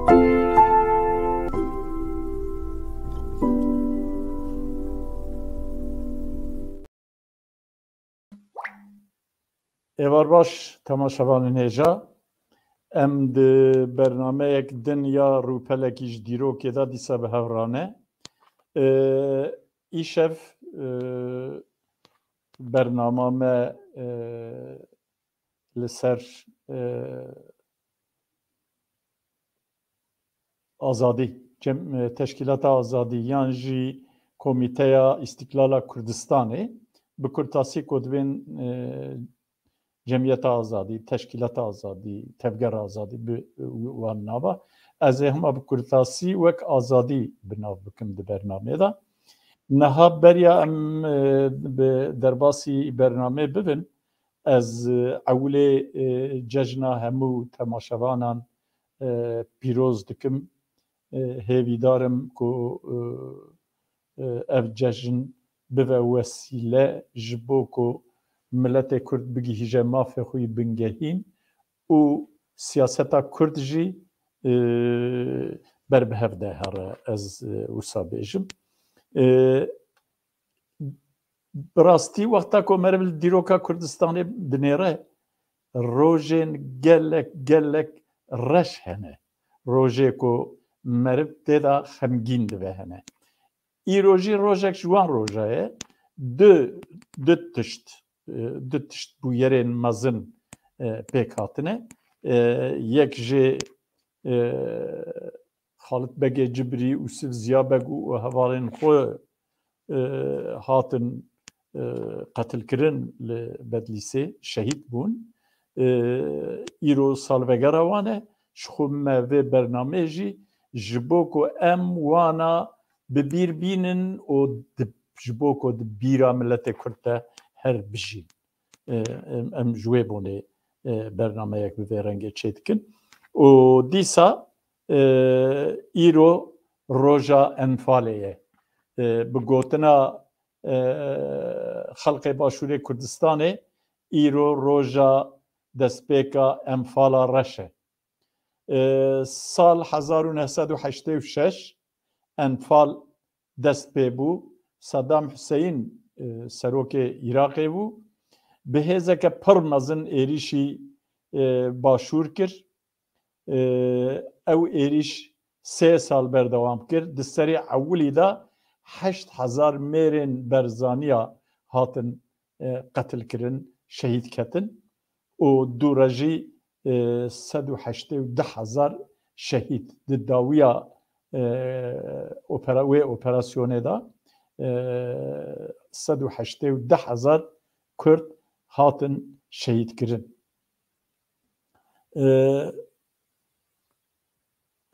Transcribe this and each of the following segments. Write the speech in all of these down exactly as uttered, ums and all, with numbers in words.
Êvar baş, temaşevanên hêja. Em di bernameyek din ya rûpelekî ji dîrokê de dîsa bi hev re ne. Ee, îşev, e, bernama me, e, li ser, e, Azadî, cem-, e, Teşkîlata Azadî yan jî Komîteya Îstîklala Kurdistanê, bi kurtasî ku dibên, e, Cemiyeta Azadî, Teşkîlata Azadî, Tevgera Azadî bi wan nava. Ez ê hema bi kurtasî wek Azadî bi nav bikim di bernameyê de. Niha beriya em, e, bi derbasî bernameyê bibin, ez, e, ewilê, e, cejna hemû temaşevanan, e, pîroz dikim. E, hêvîdar im ku, e, e, ev cejn bibe wesîle ji bo ku miletê Kurd bigihîje mafê xwe yî bingehîn û siyaseta Kurd jî, e, ber bi hev de here, ez, e, wisa bêjim. E, Bi rastî wexta ku meriv li dîroka Kurdistanê dinêre, rojên gelek, gelek reş hene. Rojê ku meriv tê de xemgîn dibe hene. Îro jî rojek ji wan roja ye. Du, du tişt, e, du tişt bûyerên mezin, e, pêk hatine. E, yek jê, e, Xalit Begê Cibrî, Ûsif Ziya Beg û hevalên xwe, e, hatin, e, qetilkirin li Bedlîsê, şehîd bûn. E, îro salvegera wan e. Ji xwe me vê bernameyê jî ji bo ku em wana bi bîr bînin û di, ji bo ku di bîra miletê Kurd de her bijîn. E, em, em ji wê bonê, e, bernameyek bi vê rengê çêdikin. Û dîsa, e, îro roja Enfalê ye. E, bi gotina, e, xelkê Başûrê Kurdistanê, îro roja destpêka Enfala reş e. E, sal hezar û neh sed û heştê û şeş Enfal dest pê bû. Saddam Huseyîn, e, serokê Iraqê bû. Bi hêzeke pir mezin êrîşî, e, Başûr kir. E, ew êrîş sê sal berdewam kir. Di serê ewilî de heşt hezar mêrên Berzaniya hatin, e, qetilkirin, şehîd ketin û dû re jî, e, sed û heştê û du hezar şehîd di dawiya, e, opera-, wê operasyonê de, e, sed û heştê û du hezar Kurd hatin şehîdkirin. E,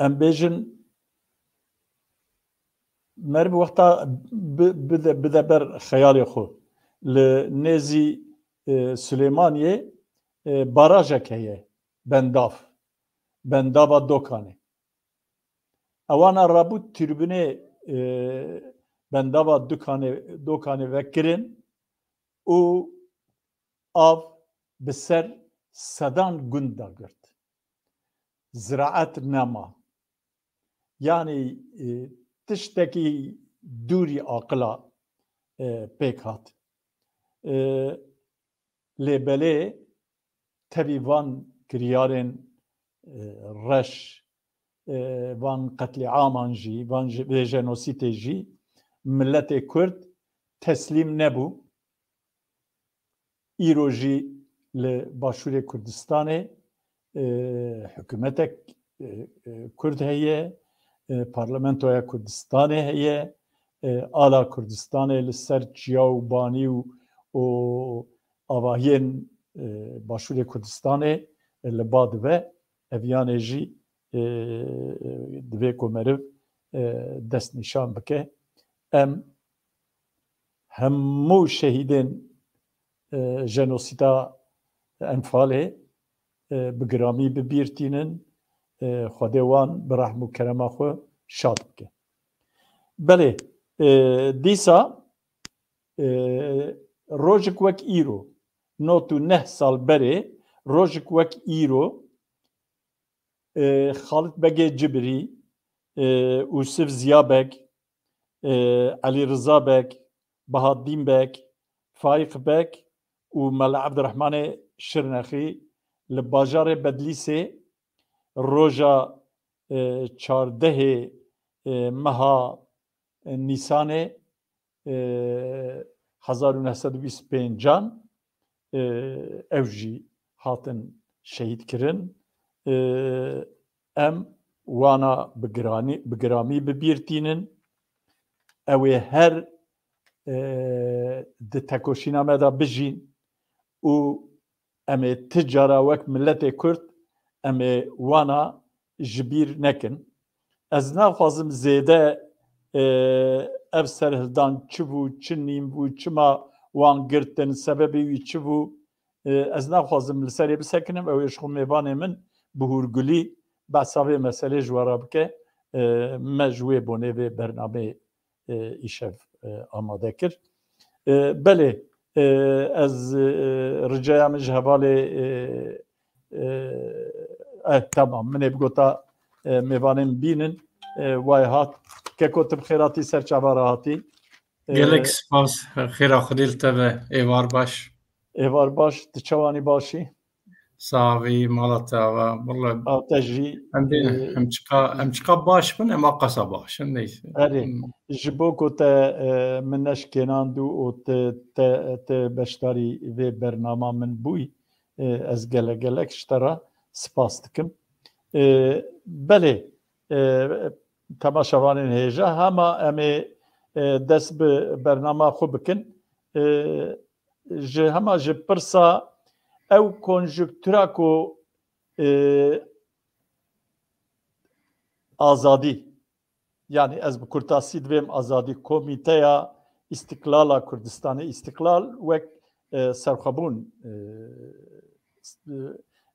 em bêjin, meriv wexta bi-, bide, bide ber xeyalê xwe. Li nêzî, e, Silêmaniyê, e, barajek heye, bendav. Bendava Dokanê. Ewana rabû tribûnê, e, bendava Dukanê, Dokanê vekirin û av bi ser sedan gund de girt. Ziraet nema. Yanî, e, tiştekî dûrî aqila, e, pêk hat. E, lê belê tevî van kiryarên, e, reş, e, van qetlîaman jî, van ji-, vê jenosîtê jî miletê Kurd teslîm nebû. Îro jî li Başûrê Kurdistanê, e, hikûmetek, e, e, Kurd heye, e, Parlamentoya Kurdistanê heye, e, ala Kurdistanê li ser çiya û banî û, û avahiyên, e, Başûrê Kurdistanê, e, li ba dibe. Ev yanê jî, e, divê ku meriv, e, destnîşan bike. Em hemû şehîdên, e, jenosîda Enfalê, e, bi giramî bi bîr tînin, e, Xwedê wan bi rehm û kerema xwe şad bike. Belê, e, dîsa, e, rojek wek îro, nod û neh sal berê, rojek wek îro, e, Xalit Begê Cibirî, e, Ûsif Ziya Beg, e, Elî Riza Beg, Bahaddîn Beg, Faîq Beg û Mela Evdirehmanê Şirnexî li bajarê Bedlîsê roja, e, çardehê, e, meha Nîsanê, e, hezar û neh sed û bîst û pêncan, e, ew jî hatin şehîd kirin. E, em wana bi giranî, bi giramî bi bîr tînin. Ew ê her, e, di tekoşîna me de bijîn û em ê ti cara wek miletê Kurd em ê wana ji bîr nekin. Ez naxwazim zêde, e, ev serhildan çi bû, çi nîn bû, çima wan girtin, sebebê wî çi bû, e, ez naxwazim li serê bisekinim. Ew ê ji xwe mêvanê min bi hûrgulî behsa vê meselê ji we re bike. E, me ji wê bonê vê bernameyê, e, îşev, e, amade kir. E, belê, e, ez, e, ricaya min ji hevalê, e, e, eh, tamam, min ê bigota, e, mêvanên bînin, e, way hat. Keko, tu bi xêr hatî, ser çava re hatî. E, Gelek spas, xêra Xwedê li te be, êvar baş. Êvar baş, tu çawanî, başî? Sax bî, mala te ava. Walla ew te jî, em bê, e, em çiqa, em çiqa baş bin, em aqasa baş in, neyse. Erê, Hmm. ji bo ku te, e, min neşkênand û te, te, te beşdarî vê bernama min bûyî, e, ez gelek gelek ji te re spas dikim. E, belê, e, temaşevanên hêja, hema em ê, e, dest bi bernama xwe bikin. E, ji hema ji pirsa ew konjuktura ku, e, azadî, yanî ez bi kurtasî divêm azadî, Komîteya Îstiklala Kurdistanê, Îstiklal wek, e, serxwebûn, e, s-,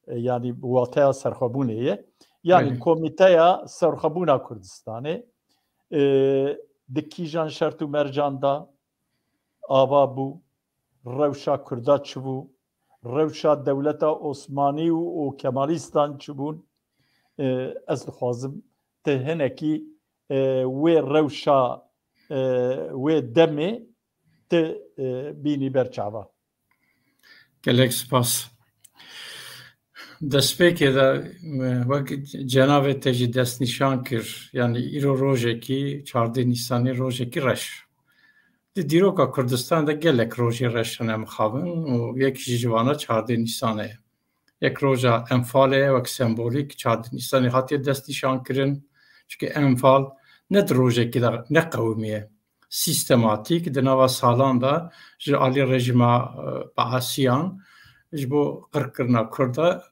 e, yanî bi wateya serxwebûnê ye. Yanî Belê. Komîteya Serxwebûna Kurdistanê, e, di kîjan şert û mercan da ava bû, rewşa Kurda çi bû, rewşa dewleta Osmanî û, û Kemalîstan çi bûn? E, ez dixwazim tu hinekî, e, wê rewşa, e, wê demê tu, e, bînî ber çava. Gelek spas. Destpêkê de, e, wek cenavê te jî destnîşan kir, yanî îro rojekî, çardeh Nîsanê rojekî reş. Di dîroka Kurdistan de gelek rojê reş hene mixabin û yek jî ji vana çardeh Nîsan e. Yek roja Enfalê ye, wek sembolîk çardeh Nîsanê hatiye destnîşankirin. Çunke Enfal ne di rojekî de neqewimiye. Sîstematîk di nava salan de ji alî rejîma, e, Baasiyan ji bo qirkirina Kurda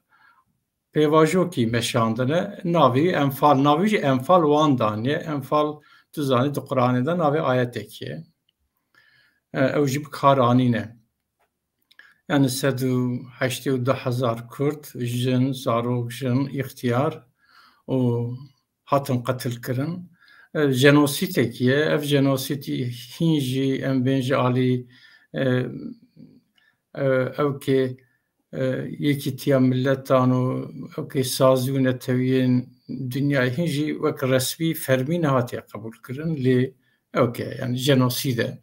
pêvajokî meşandine. Navê Enfal, navê jî Enfal wan daniye. Enfal, tu zanî, di Quranê de navê ayetekî ye. E, ew jî bi kar anîne. Yani sed û heştê û du hezar Kurd, jin, zarok, jin, îxtiyar û hatin qetil kirin. E, jenosîdekî ye. Ev jenosîdî hîn jî em bên ji alî, e, e, ew kê, e, Yekîtiya Miletan û ew kê sazî û netewiyên dinyayê hîn jî wek resmî fermî nehatiye qebûlkirin. Lê ew kê, yani jenosîd e.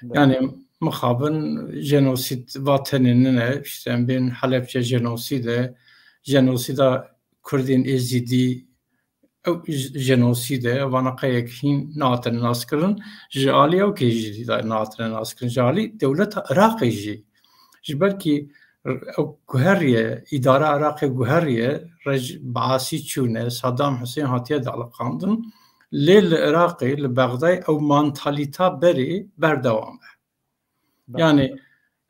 Belê. Yani mixabin jenosîd va tenê nine, işte em bên Helepçe jenosîd e, jenosîda Kurdên Êzîdî, ew j-, jenosîd e, vana qeyek hîn nehatine naskirin, ji alî ew kê jî de nehatine naskirin, ji alî dewleta Iraqê jî. Ji ber kî ew guheriye, îdara Iraqê guheriye, rej-, Baasî çûne, Saddam Hussein hatiye daliqandin, lê li Iraqê, li Bexdayê ew mantalîta berê berdewam e. Belê. Yani,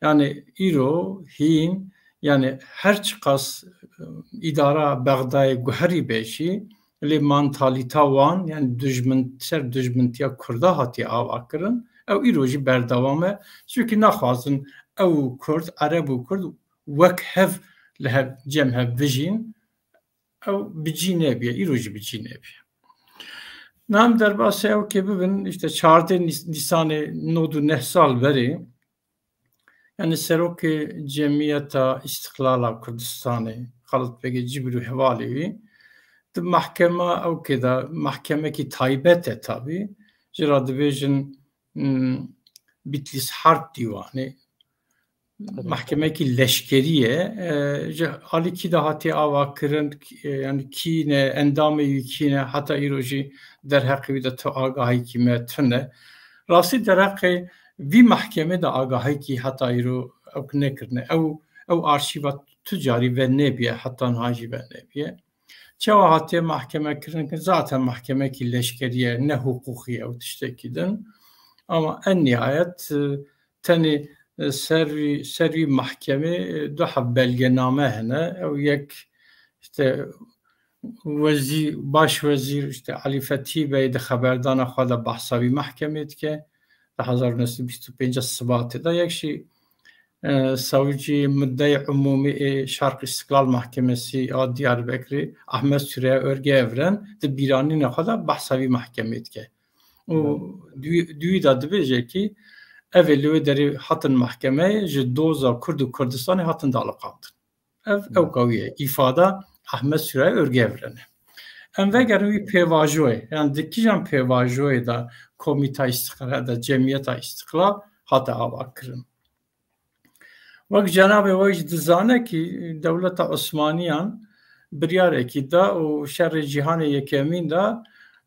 yani îro hîn, yani her çiqas, e, îdara Bexdayê guherî be jî, lê mantalîta wan, yani dijmin, ser dijmintiya Kurda hatiye avakirin, ew îro jî berdewam e. Çunkî naxwazin ew Kurd, Ereb û Kurd wek hev li hev, cem hev bijîn. Ew bi cî nebiye, îro jî bi cî nebiye. Niha em derbasî ew kê bibin, işte çardeh Nîs-, Nîsanê nod û neh sal berê, yani serokê Cemiyeta Îstiqlala Kurdistanê, Xalit Begê Cibir û hevalê wî, di mehkema ewkê de, mehkemekî taybet e tabî. Ji ra dibêjin, hmm, Bitlis Harp Dîwanê. Mehkemekî leşkerî ye. E, ji alî kî de hatiye ava kirin, e, yani kî ne, endamê wî kî ne, heta îro jî derheqê wî de tu agahîkî me tune. Rastî derheqê vî mehkemê de agahîkî heta îro ew nekirine. Ew, ew arşîva tu carî ve nebiye, heta niha jî ve nebiye. Çawa hatiye mahkeme kirin ki zaten mahkemekî leşkerî ye, ne huquqî ye ew tiştekî din. Ama en nihayet, e, tenê, e, ser wî, ser wî mahkemê, e, du heb belgename hene. Ew yek işte wezî-, baş wezîr işte Elî Fethî Bey di xeberdana xwe de behsa wî mahkemê dike. Di hezar û neh sed û bîst û pênc Sibatê de yek jî, e, savcî muddeyê umûmî ê Şerq Îstiklal Mahkemesî a Diyarbekirê Ahmet Süreyya Örge Evren di bîranîna xwe de behsa vî mahkemê dike. Û Belê. duyî, duyî de dibêje ki ev ê li wê derê hatin mahkemeyê ji doza Kurd û Kurdistanê hatin daliqandin. Ev Belê. ewka wî ye. Îfada Ahmet Süreyya Örge Evren e. Em Belê. vegerin wî pêvajoyê. Yani di kîjan pêvajoyê de Komîta Îstiqlal de Cemiyeta Îstiqlal hate ava kirin. Wek cenabê we jî dizane kî dewleta Osmaniyan biryarekî da û şerê cîhanê yekemîn de,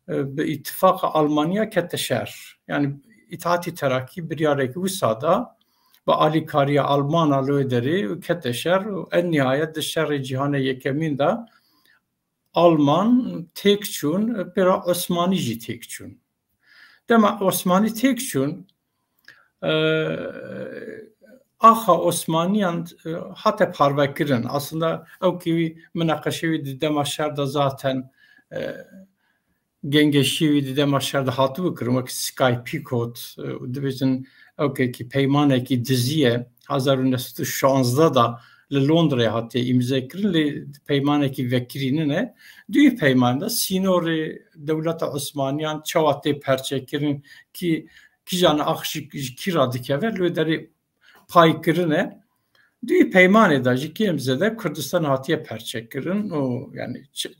e, bi îtifaqa Almanya kete şer. Yani Îtihatî Terakî biryarekî wisa da, bi alîkariya Almana li wê derê kete şer û en nihayet di şerê cîhanê yekemîn de Alman têk çûn, pêra Osmanî jî têk çûn. Dema Osmanî têk çûn, e, axa Osmaniyan, e, hate parvekirin. Aslında ew kî wî, minaqeşê wî di dema şer de zaten, e, gengeşî wî di dema şer de hatibû kirin, wek Sky Picot, e, û dibêjin ew kekî peymanekî dizî ye. Hezar û neh sed û şanzdeh de li Londrayê hatiye îmze kirin, lê peymanekî vekirî nine. Duyî peyman de sînorê dewleta Osmaniyan çawa tê perçekirin, kî, kîjan ax ji, ji kî ra dikeve, li wê derê pay kirine. Duyî peymanê de jî kêm zêde Kurdistan hatiye perçekirin û yani ç-,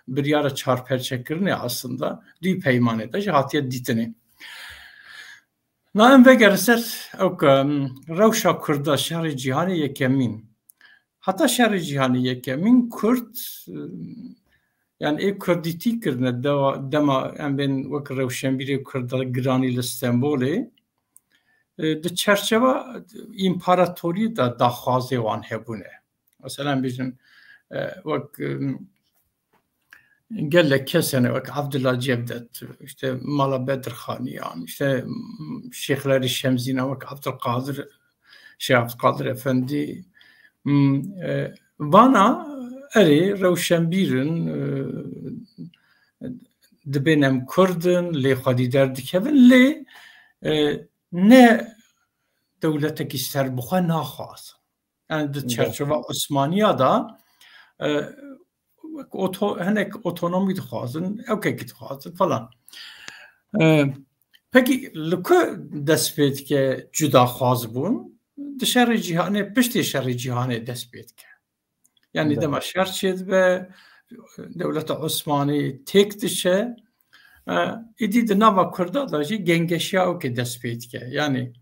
biryara çarperçekirinê aslında duyî peymanê de jî hatiye dîtinê. Na em vegerin ser ew ke, em, rewşa Kurda şerê cîhanê yekemîn. Heta şerê cîhanê yekemîn Kurd, em, yani ê Kurdîtî kirine dewa-, dema em bên wek rewşenbîrê Kurda giranî li Stenbolê, e, di çerçeva împaratorî de daxwazê wan hebûne. Mesela em bêjin, e, wek, em, gelek kes hene wek Abdullah Cevdet, işte Mala Bedirxaniyan, işte, m, Şêxlerî Şemzîna wek Abdulkadir, Şêx Abdulkadir Efendî, m, e, vana erê rewşenbîr in, e, dibên em Kurd in, lê xwedî derdikevin, lê, e, ne dewletekî serbixwe naxwazin. Yani di Belê. çerçeva Osmaniya de, e, wek oto-, hinek otonomî dixwazin, ewkekî dixwazin falan. E, pekî li ku dest pê dike cudaxwaz bûn? Di şerê cîhanê, piştê şerê cîhanê dest pê dike. Yani Belê. dema şer çêdibe, dewleta Osmanî têk diçe, e, êdî di nava Kurda de jî gengeşiya ewkê dest pê dike. Yani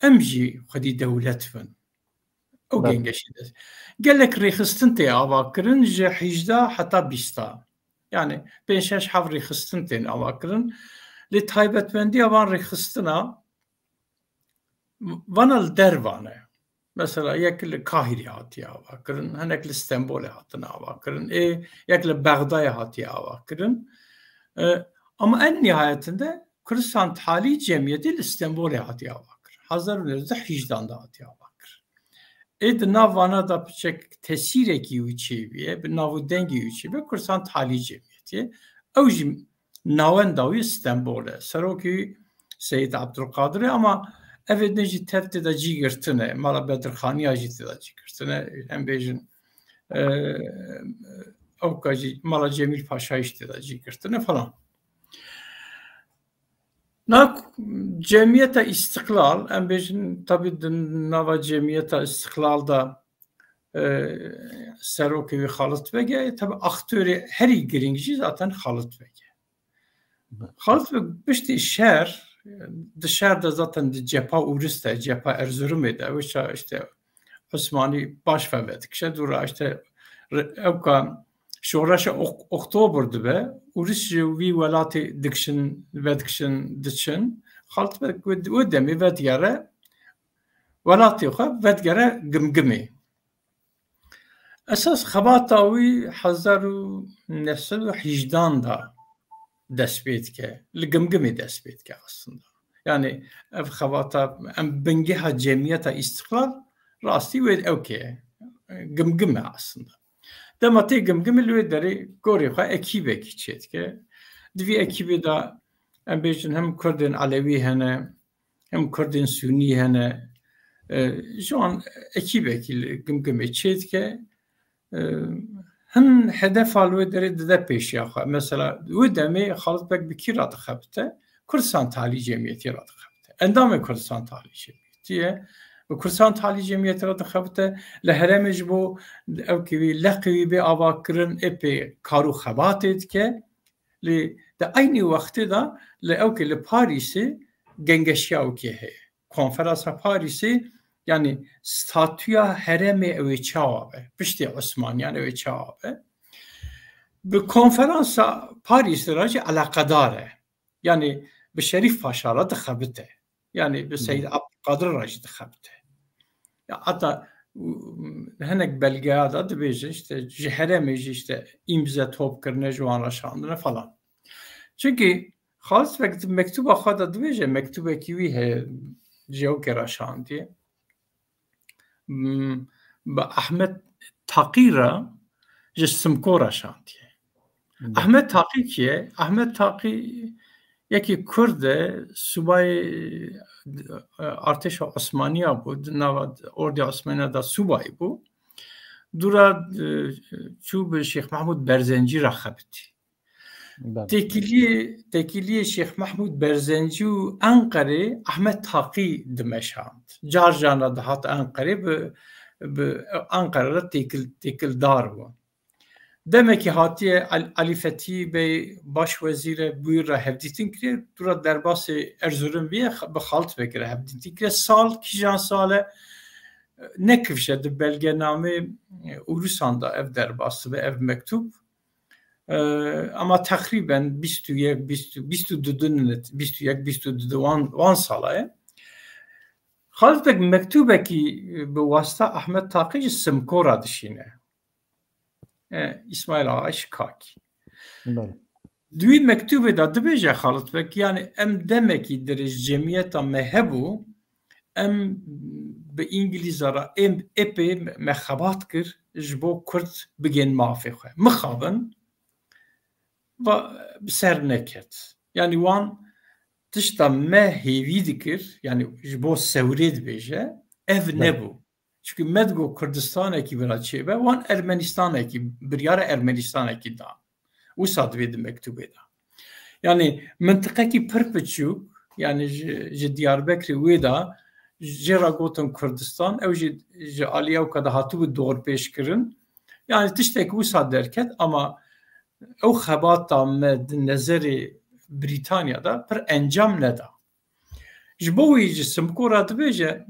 em jî xwedî dewlet bin. Ew Belê. gengeşî de. Gelek rêxistin tê ava kirin ji hejdeh heta bîsta. Yani pênc şeş heft rêxistin tên ava kirin. Lê taybetmendiya van rêxistina vana li derva ne. Mesela yek li Kahîrê hatiye ava kirin, hinek li Stenbolê hatine ava kirin, ê yek li Bexdayê hatiye ava kirin. E, ama en nihayetinde Kurdistan Talî Cemiyetê li Stenbolê hatiye ava kirin. Hezar û neh sed û hejdehan de hatiye ava kirin. Ê di nav vana de piçek tesîrekî wî çêbûye, bi nav û dengê wî çêbûye, Kurdistan Talî Cemiyetê. Ew jî nawenda wî Stenbol e. Serokê wî Seyîd Abdulkadir e, ama ev ê din jî tev tê de cî girtine. Mala Bedirxaniya jî tê de cî girtine. Em bêjin, e, ewka jî Mala Cemîl Paşayî jî tê de cî girtine falan. Na Cemiyeta Îstiqlal, em bêjin, tabî di nava Cemiyeta Îstiqlal de e, serokê wî Xalit Beg e. Tabi aktorê herî girîng jî zaten Xalit Beg e. Xalit Beg piştî şer, di şer de zaten di cepha Ûris de, cepha Erzurumê de, wisa işte Osmanî baş ve vedikişe, dûra işte re-, ewka şoreşa Ok-, Oktober dibe, Ûris ji wî welatê dikişin, vedikişin, diçin. Xalit Beg wê, wê demê vedigere welatê xwe, vedigere Gimgimê. Esas xebata wî hezar û neh sed û hejdan de dest pê dike. Li Gimgimê dest pê dike aslında. Yani ev xebata em bingeha cemiyeta îstiqlal rastî wê ewkê ye. Gimgim e aslında. Dema tê Gimgimê li wê derê gorê xwe ekîbekî çêdike. Di vî ekîbê de em bêjin hem Kurdên Elewî hene, hem Kurdên Sûnî hene. E, ji wan ekîbekî li Gimgimê çêdike. E, hin hedefa li wê derê dide pêşiya xwe. Mesela wê demê Xalit Beg bi kî re dixebite? Kurdistan Talî Cemiyetî re dixebite. Endamê Kurdistan Talî Cemiyetî ye. Bi Kurdistan Talî Cemiyetî re dixebite. Li herêmê ji bo ewkê wî, leqê wî bê avakirin, epê kar û xebatê dike. Lê di eynî wextê de li ewkê li Parîsê gengeşiya ewkê heye. Konferansa Parîsê, yani statûya herêmê ew ê çawa be, piştî Osmaniyan ew ê çawa be. Bi konferansa Parîsê re jî eleqedar e. Yani bi Şerîf Paşa re dixebite. Yani bi Seyîd Abdulkadir re jî dixebite. Ya heta, û, hinek belgeya de dibêje işte ji herêmê jî işte îmze top kirine, ji wan re şandine falan. Çunkî Xalis Beg di mektuba xwe de dibêje, mektubekî wî heye ji ewkê re şandiye. Hmm, bi Ahmet Taqî re ji Simko re şandiye. Belê. Ahmet Taqî kî ye? Ahmet Taqî yekî Kurd e, subayê, e, artêşa Osmaniya bû, di nava ordîya Osmaniya de subayî bû. Dûra, e, çû bi Şêx Mehmûd Berzencî re xebitî. Belê. Têkiliyê, têkiliyê Şêx Mehmûd Berzencî û Enqerê Ahmet Taqî dimeşand. Car carna dihat Enqerê, bi, bi Enqere re têkil, têkildar bû. Demekî hatiye El-, Elî Fethî Bey başwezîr e, bi wî re hevdîtin kiriye, dûra derbasê Erzurum bîye, bi Xalit Beg re hevdîtin kiriye. Sal, kîjan sal e, nekifşe di belgenamê, e, Ûrisan de ev derbas dibe, ev mektûb. E, ama teqrîben bîst û yek, bîst, bîst û du, bîst û yek, bîst û du wan, wan sala ye. Xalit Beg mektûbekî bi wasta Ahmet Taqî ji Simko re dişîne. E, Îsmaîl Axa Şikakî. Belê. Di wî mektûbê de dibêje Xalit Beg, yani em demekî dirêj cemiyeta me hebû, em bi Îngilîza re êm, epê me xebat kir ji bo Kurd bigên mafê xwe. Mixabin va bi ser neket. Yani wan tişta me hêvî dikir, yani ji bo sewrê dibêje, ev Belê. nebû. Çunkî me digot Kurdistanekî bira çêbe, wan Ermenistanekî, biryara Ermenistanekî dan. Wisa divê di mektûbê de. Yani mintiqekî pir piçûk, yani ji, ji Diyarbekirê wê de jê re gotin Kurdistan, ew jî ji alî ewka de hatibû dorpêçkirin. Yani tiştek wisa derket, ama ew xebata me di nezerê Brîtanya de pir encam neda. Ji bo wî ji Simko re dibêje,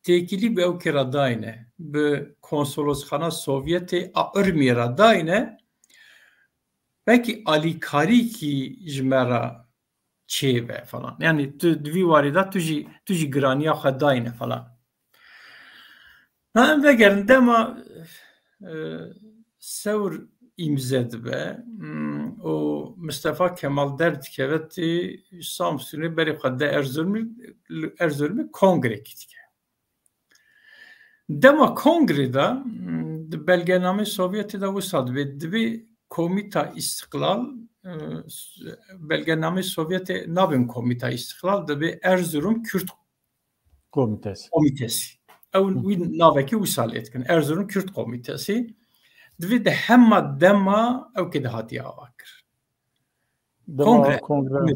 têkilî bi ewkê re dayne, bi konsolosxana Sovyetê a Urmiyê re dayne, belkî alîkarîkî ji me re çêbe falan. Yani tu di vî warî de tu jî, tu jî giraniya xwe dayne falan. Ha, em vegerin dema, e, sewr îmze dibe, mm, û Mistefa Kemal derdikeve tê Samsûnê berê xwe de Erzurumê, li Erzurumê kongrekî dike. Dema kongrê de, mm, di belgenamê Sovyetê de wisa dibê, dibê Komîta Îstiqlal, e, belgenamê Sovyetê nabên Komîta Îstiqlal, dibê Erzurum Kürt Komitesi. Komitesi. Ew Hı. wî navekî wisa lê dikin. Erzurum Kürt Komitesi. Divê di hema dema ew kê de hatiye ava kir. Dema Kongre. kongre.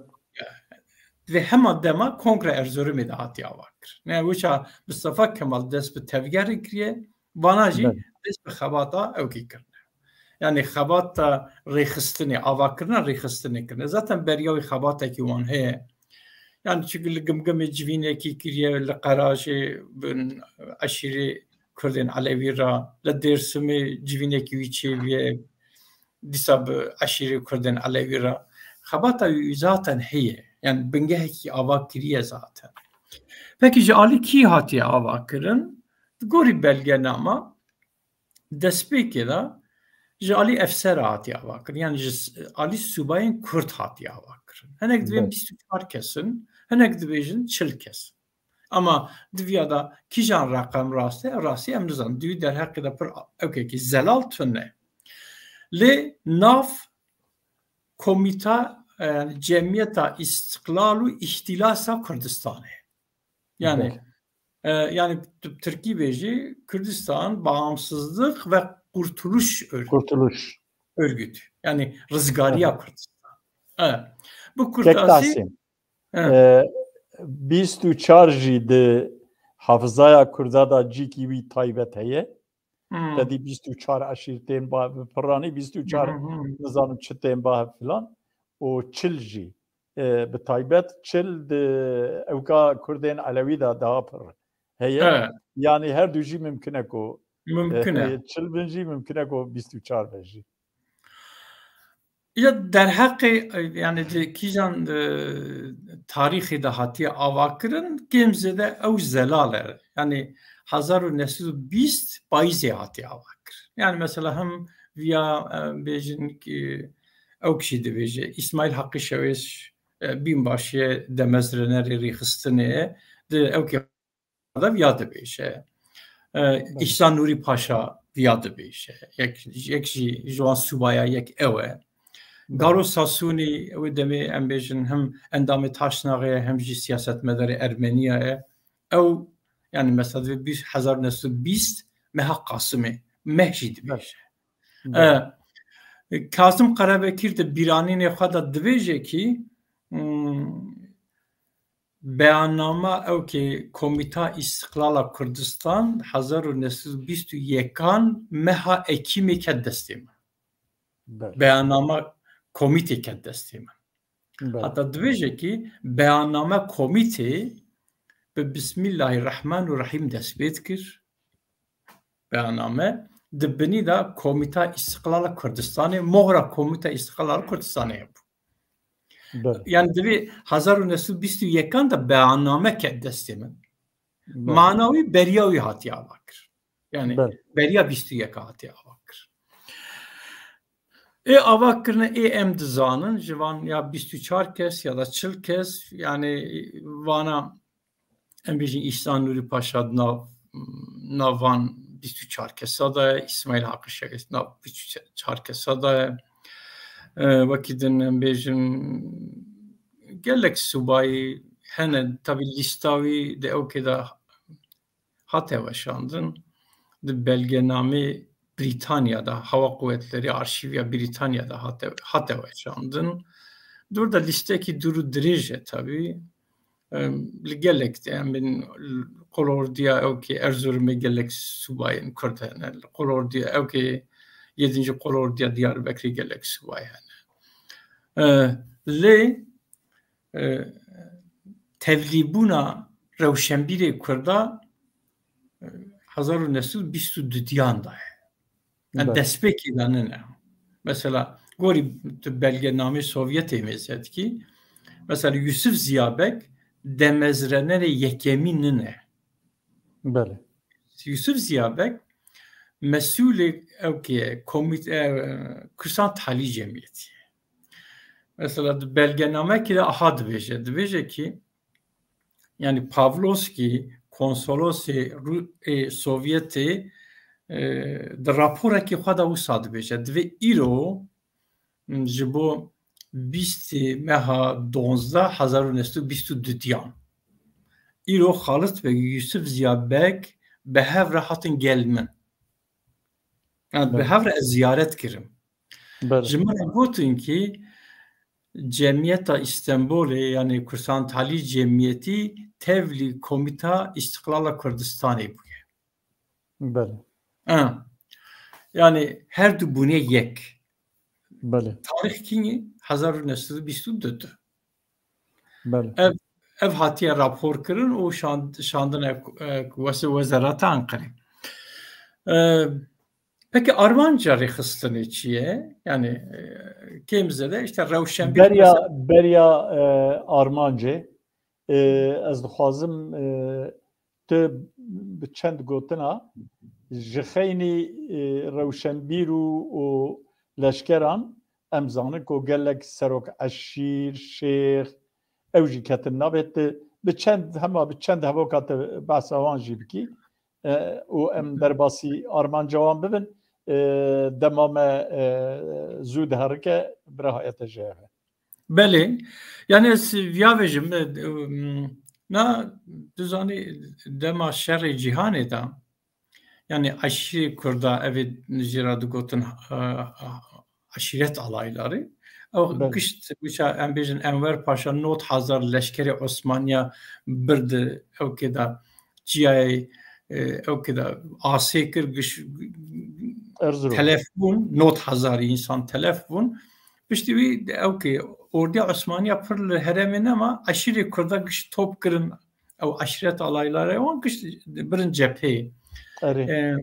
Divê hema dema Kongre Erzurumê de hatiye ava kir. Ne wisa Mustafa Kemal dest bi tevgerê kiriye, Vana jî dest bi xebata ewkî kirine. Yani xebata rêxistinê, avakirina rêxistinê kirine. Zaten beriya wî xebatekî wan heye. Yani çünkü li Gimgimê civînekî kiriye, li Qerajê bin eşîrê Kurdên Elewî re, li Dêrsimê civînekî wî çêbûye, dîsa bi eşîrê Kurdên Elewî re. Xebata wî zaten heye. Yani bingehekî ava kiriye zaten. Peki ji alî kî hatiye ava kirin? Di gorî belgenama destpêkê de ji alî efsera hatiye ava kirin. Yani ji s-, alî subayên Kurd hatiye ava kirin. Hinek dibên bîst û çar kes in, hinek dibêjin çil kes. Ama di viya de kîjan reqem rast e, rastî em nizanin. Di wî derheqê de pir ewkekî zelal tune. Lê nav Komîta, e, Cemiyeta İstiklal û İhtilasa Kurdistanê. Yani, e, yani tu Tirkî bêjî Kürdistan Bağımsızlık ve Kurtuluş Örgütü. Kurtuluş. Örgütü. Yani Rizgariya Kurdistan. Evet. Bu Kek kurtasî Tasim. E, bîst û çar jî di hafizaya Kurda da cîkî wî taybet heye. Hmm. Te dî bîst û çar eşîr tên ba-, piranî bîst û çar Hmm, hmm. nizanim çi tên ba filan. Û çil jî, e, bi taybet çil di ewka Kurdên Elewî de daha pir heye. Evet. Yani her du jî mimkin e ku, Mimkin e, e. Çil bin jî mimkin e ku bîst û çar bin jî. Ya derheqê, yani di kîjan, e, tarîxê de hatiye avakirin, kêm zêde ew zelal e. Yani hezar û neh sed û bîst payîzê hatiye avakirin. Yani mesela hem viya, e, bêjin ki ew kişî dibêje, Îsmaîl Haqî Şewêş, e, bînbaşiye demezrenerê rêxistinê, di ew ki de viya dibêje. E, Îhsan Nûrî Paşa viya dibêje. Yek, yek jî ji wan subaya yek ew e. Garo Sasûnî, ew demê em bêjin hem endamê Taşnaxê ye, hem jî siyasetmedarê Ermeniya ye. Ew, yani mesela divê bîst, hezar neh sed û bîst meha Qasimê, meh jî dibêje. E, Kazim Karabekir di bîranînê xwe de dibêje ki, hmm, Beyanname ew ki Komîta Îstiqlala Kurdistan hezar û neh sed û bîst û yekan meha Ekîmê ket destê min. Belê. Beyanname komîtê ket destê min. Belê. Heta dibêje ki beyanname komîtê bi Bismillahirrahmanirrahîm dest pê dikir. Beyanname di binî de Komîta Îstiqlala Kurdistanê, mohra Komîta Îstiqlala Kurdistanê hebû. Belê. Yani divê hezar û neh sed û bîst û yekan de beyanname ket destê min. Belê. Mana wî beriya wî hatiye avakir. Yani Belê. beriya bîst û yeka hatiye avakir. Ê avakirine ê em dizanin, ji van ya bîst û çar kes ya da çil kes, yani vana em bêjin Îhsan Nûrî Paşa di nav, nav van bîst û çar kesa de ye, Îsmaîl Haqî Şewêş nav bîst û çar kesa de ye. E, wekî din em bêjin gelek subayî hene, tabî lîsta wî di ewkê de hate weşandin. Di belgenamê Brîtanya de, Hava Quwetleri Arşîviya Brîtanya de hate, hate weşandin. Dûr de lîstekî dûr û dirêj e tabî. Em, li gelek de, em bin, qolordiya ewkê Erzurumê gelek subayên Kurd hene. Li qolordiya ewkê yedinci qolordiya Diyarbekirê gelek subay hene. E, lê, e, tevlîbûna rewşenbîrê Kurda, e, hezar û neh sed û bîst û duyan de ye. Yani Belê. destpêkê de nine. Mesela, gorî tu belgenamê Sovyetê mêze dikî, mesela Yusuf Ziya Beg demezrenerê yekemî nine. Belê. Yusuf Ziya Beg mesûlê ewkê ye, komîte, e, Kursan Talî Cemiyetî ye. Mesela di belgenamekî de aha dibêje. Dibêje ki, yani Pavlovskî, konsolosê Rû-, ê Sovyetê, e, di raporekî xwe de wisa dibêje. Divê îro, m, ji bo bîstê meha donzdeh hezar û neh sed û bîst û duyan. Îro Xalit Beg, Yusuf Ziya Beg bi hev re hatin gel min. Yani bi Belê. hev re ez ziyaret kirim. Belê. Ji min re gotin ki Cemiyeta Îstenbolê, yani Kursan Talî Cemiyetî tevlî Komîta Îstiqlala Kurdistanê bûye. Belê. Ha. Yani her du bûne yek. Belê. Tarîx kîngî hezar û neh sed û bîst û du. Belê. Ev, ev hatiye rapor kirin û şand, şandine, e, wese wezareta Anqerê. E, peki armanca rêxistinê çi ye? Yani e, kêm zede işte rewşenbîr Beriya, mesela beriya e, armancê e, ez dixwazim e, tu bi çend gotina ji xeynî e, rewşenbîr û, û leşkeran em zanin ku gelek serok eşîr, şêx, ew jî ketin nabê tu bi çend, hema bi çend hevoka tu behsa wan jî bikî e, û em derbasî armanca wan bibin e, dema me e, zû diherike bira hayete jê hebe. Belê. Yani ez viya vejim, e, m, na tu zanî dema şerê cîhanê de, yani eşîrê Kurda evê jê re digotin e, e, eşîret alayları. Ew Belê. Gişt wisa em bêjin Enver Paşa nod hezar leşkerê Osmaniya birdi ew kê de ciyayê e, ew kê de asê kir giş Erzurum. Telef bûn, nod hezarî însan telef bûn. Piştî wî ew kê ordiya Osmaniya pir li herêmê nema, eşîrê Kurda giş top kirin, ew eşîret alayları wan giş birin cepheyê. Erê. E,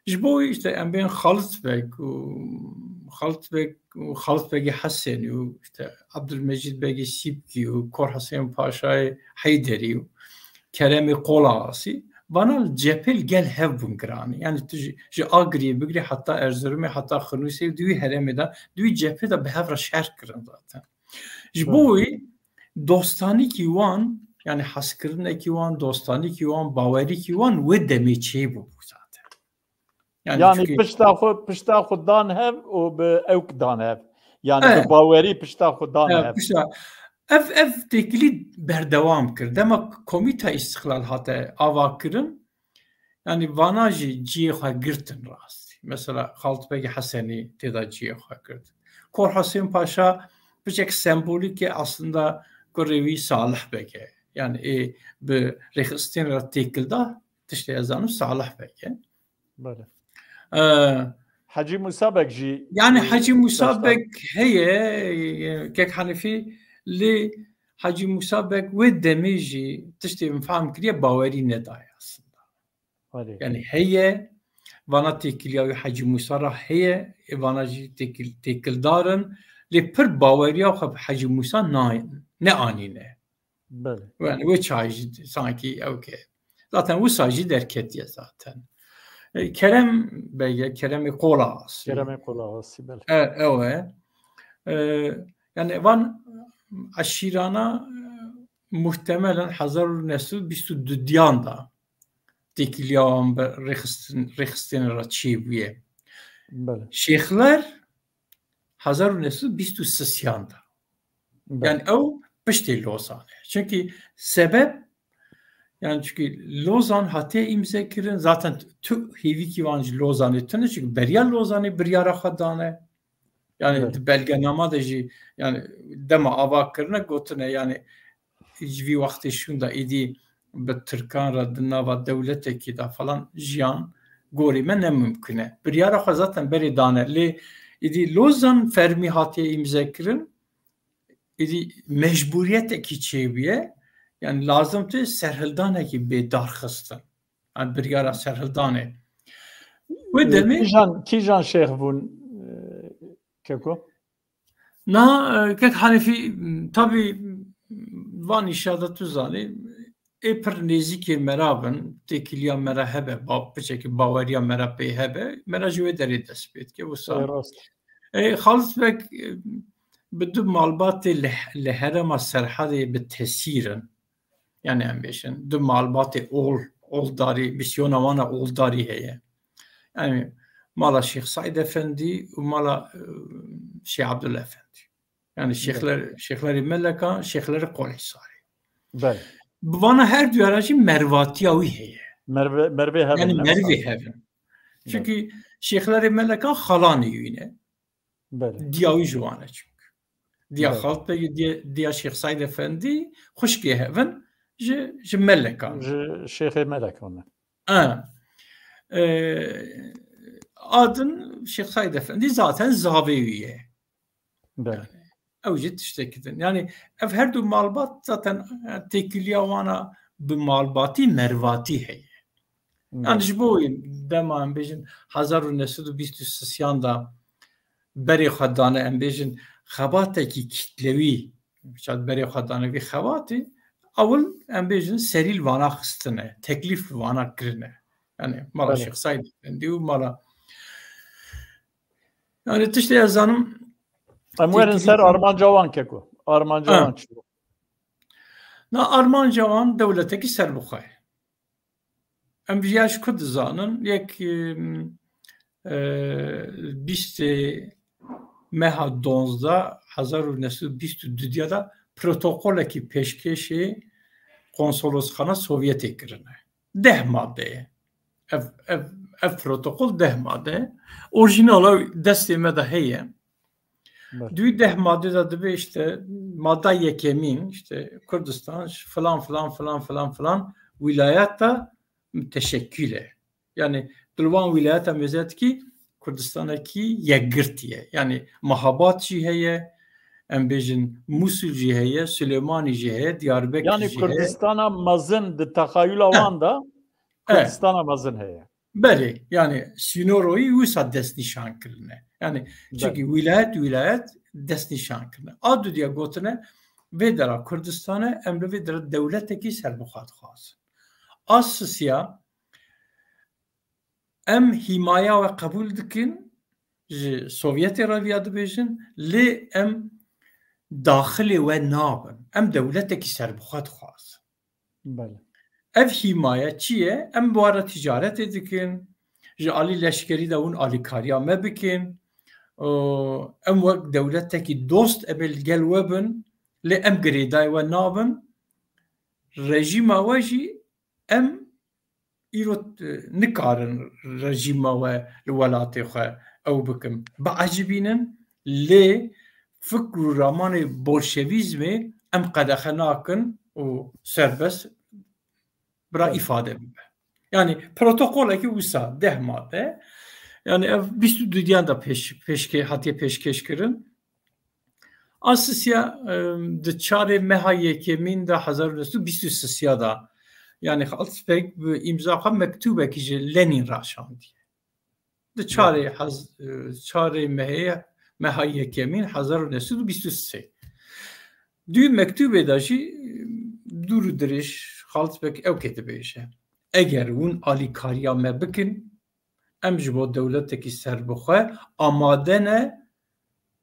ji bo wî işte em bên Xalit Beg û Xalit Beg û Xalit Begê Hesenî û işte Abdülmecid Begê Sîpkî û Kor Hesên Paşayê Heyderî û Keremê Qolaxasî, vana li cephê li gel hev bûn giranî. Yani tu ji, ji Agiriyê bigirî heta Erzurumê, heta Xinûsê, di wî herêmê de, di wî cephê de bi hev re şer kirin zaten. Ji bo wî dostanîkî wan, yani hezkirinekî wan, dostanîkî wan, bawerîkî wan wê demê çêbûbû zaten. Yani, yani çünkü pişta xwe, pişta xwe dan hev û bi ewk dan hev. Yani evet. Bi bawerî pişta xwe dan evet, hev. Pişta, ev, ev têkilî berdewam kir. Dema Komîta Îstiqlal hate ava kirin, yani vana jî ciyê xwe girtin rastî. Mesela Xaltbegê Hesenî tê de ciyê xwe girt. Kor Hesên Paşa piçek sembolîk e aslında kurê wî Salih Beg e. Yani ê bi rêxistin re têkil da, tiştê ez zanim Salih Beg e. Belê. Ee, Hecî Musa Beg jî yani Hecî Musa Beg heye, e, kek Hanifî, lê Hecî Musa Beg wê demê jî tiştê min fehm kiriye bawerî nedaye aslında. Belê. Yani heye, vana têkiliya wî Hecî Musa ra heye, e, vana jî têkil, têkildar in, lê pir baweriya xwe bi Hecî Musa na, neanîne. Belê. Yani wê çayê jî sankî ew ke. Zaten wisa jî derketiye zaten. E, Kerem Bege, Keremê Qolaxasî. Keremê Qolaxasî, belê. E, ew e. E, yani van eşîrana, e, muhtemelen hezar û neh sed û bîst û dudiyan da têkiliya wan bi rêxistin, rêxistinê re çêbûye. Belê. Şêxler hezar û neh sed û bîst û sisiyan da. Belê. Yani ew piştê Lozan e. Çünkü sebep, yani çünkü Lozan hatiye îmze kirin, zaten tu hêvîkî wan ji Lozanê tune, çünkü beriya Lozanê biryara xwe dane. Yani evet. Di belgenama de jî, yani dema ava kirine gotine, yani ji vî wextê şûnda êdî bi Tirkan re di nava dewletekî de falan jiyan gorî me ne mimkun e. Biryara xwe zaten berê dane. Lê êdî Lozan fermî hatiye îmze kirin, êdî mecbûriyetekî çêbûye. Yani lazim tu serhildanekî bê darxistin. Yani biryara serhildanê. Wê demê kîjan, kîjan şêx bûn, e, Keko? Na, e, kek Hanifî, m, tabî, m, van îşa de tu zanî, ê pir nêzîkê me re bin, têkiliya me re hebe, ba, piçekî baweriya me re pê hebe, me re ji wê derê dest pê dike, wisa. Ê, rast. Ê, Xalis Beg, e, bi du malbatê li, li herêma Serhedê bi tesîr in. Yani em bêjin, du malbatê ol, oldarî, misyona wan a oldarî heye. Yani mala Şêx Seîd Efendî û mala, e, Şêx Abdullah Efendî. Yani şêxler, şêxlerê Meleka, şêxlerê Qolê Sarê. Belê. Bi vana her duya re jî mervatiya wî heye. Merve, mervê hevin. Yani mervê hevin. Çünkü şêxlerê Meleka xalanê wî ne. Belê. Diya wî ji wan e çünkü. Diya Xalt Beg, diya, diya Şêx Seîd Efendî, xwişkê hevin ji, ji Melekan. Ji Şêxê Melekan e. E. E, a din Şêx Saîd Efendî zaten zavê wî ye. Belê. Ew jî tiştekî din. Yani ev her du malbat zaten, e, têkiliya wana bi malbatî mervatî heye. Yani ji bo wî dema em bêjin hezar û neh sed û bîst û sisiyan de berê xwe dane, em bêjin xebatekî kitlewî, çat berê xwe dane vî xebatî, ewil em bêjin serî li vana xistine, teklîf li vana kirine. Yani mala Belê. Şêx Saîd Efendî û mala, yani tiştê ez zanim Em werin ser têkilî- armanca wan keko. Armanca Ha. wan çi bû? Na armanca wan dewletekî serbixwe ye. Em vîya ji ku dizanin, yek, em, e, bîstê meha donzdeh hezar û neh sed û bîst û du de protokolekî pêşkêşê konsolosxana Sovyetê kirine. Deh madde ye. Ev, ev, ev protokol deh madde ye. Orjinala destê me de heye. Belê. Dû deh madde de dibe işte madda yekemîn, işte Kurdistan filan, filan, filan, filan, filan wîlayeta müteşekkil e. Yani di li wan wîlayeta mêze dikî Kurdistanekî yekgirtî ye. Yani Mahabat jî heye, em bêjin Musul jî heye, Silêmanî jî heye, Diyarbekir Yani jî heye. Kurdistana mezin di texayula He. wan de He. Kurdistana mezin heye. Belê, yani sînoroyî wisa destnîşan kirine. Yani Belê. Çünkü wîlayet wîlayet destnîşan kirine. A dudiya gotine vê dera Kurdistane, em li vê dera dewletekî serbixwe dixwazin. A sisiya em hîmaya we qebûl dikin, ji Sovyetê re viya dibêjin, lê em daxilê we nabin. Em dewletekî serbixwe dixwazin. Belê. Ev hîmaya çi ye? Em bi we re ticaretê dikin, ji alî leşkerî de hûn alîkariya me bikin. Û em wek dewletekî dost em ê li gel we bin, lê em girêdayê we nabin. Rejîma we jî em îro, e, nikarin rejîma we li welatê xwe ew bikin, biecibînin, lê fikr û ramanê bolşevîzmê em qedexe nakin û serbest bira Evet. îfade bibe. Yani protokolekî wisa deh madde, yani ev bîst û dudiyan de pêş, pêşke-, hatiye pêşkêş kirin. A sisiya, em, di çarê meha yekemîn de hezar û neh sed û bîst û sisiya de, yani Halsbek bi îmza xwe mektûbekî ji Lenîn raşandiye. Di çarê Belê. hez-, e, çarê mehê, meha yekemîn hezar û neh sed û bîst û sê. Dû mektûbê de jî, e, dûr û dirêj Halsbek ew kê dibêje. Eger hûn alîkariya me bikin, em ji bo dewletekî serbixwe amade ne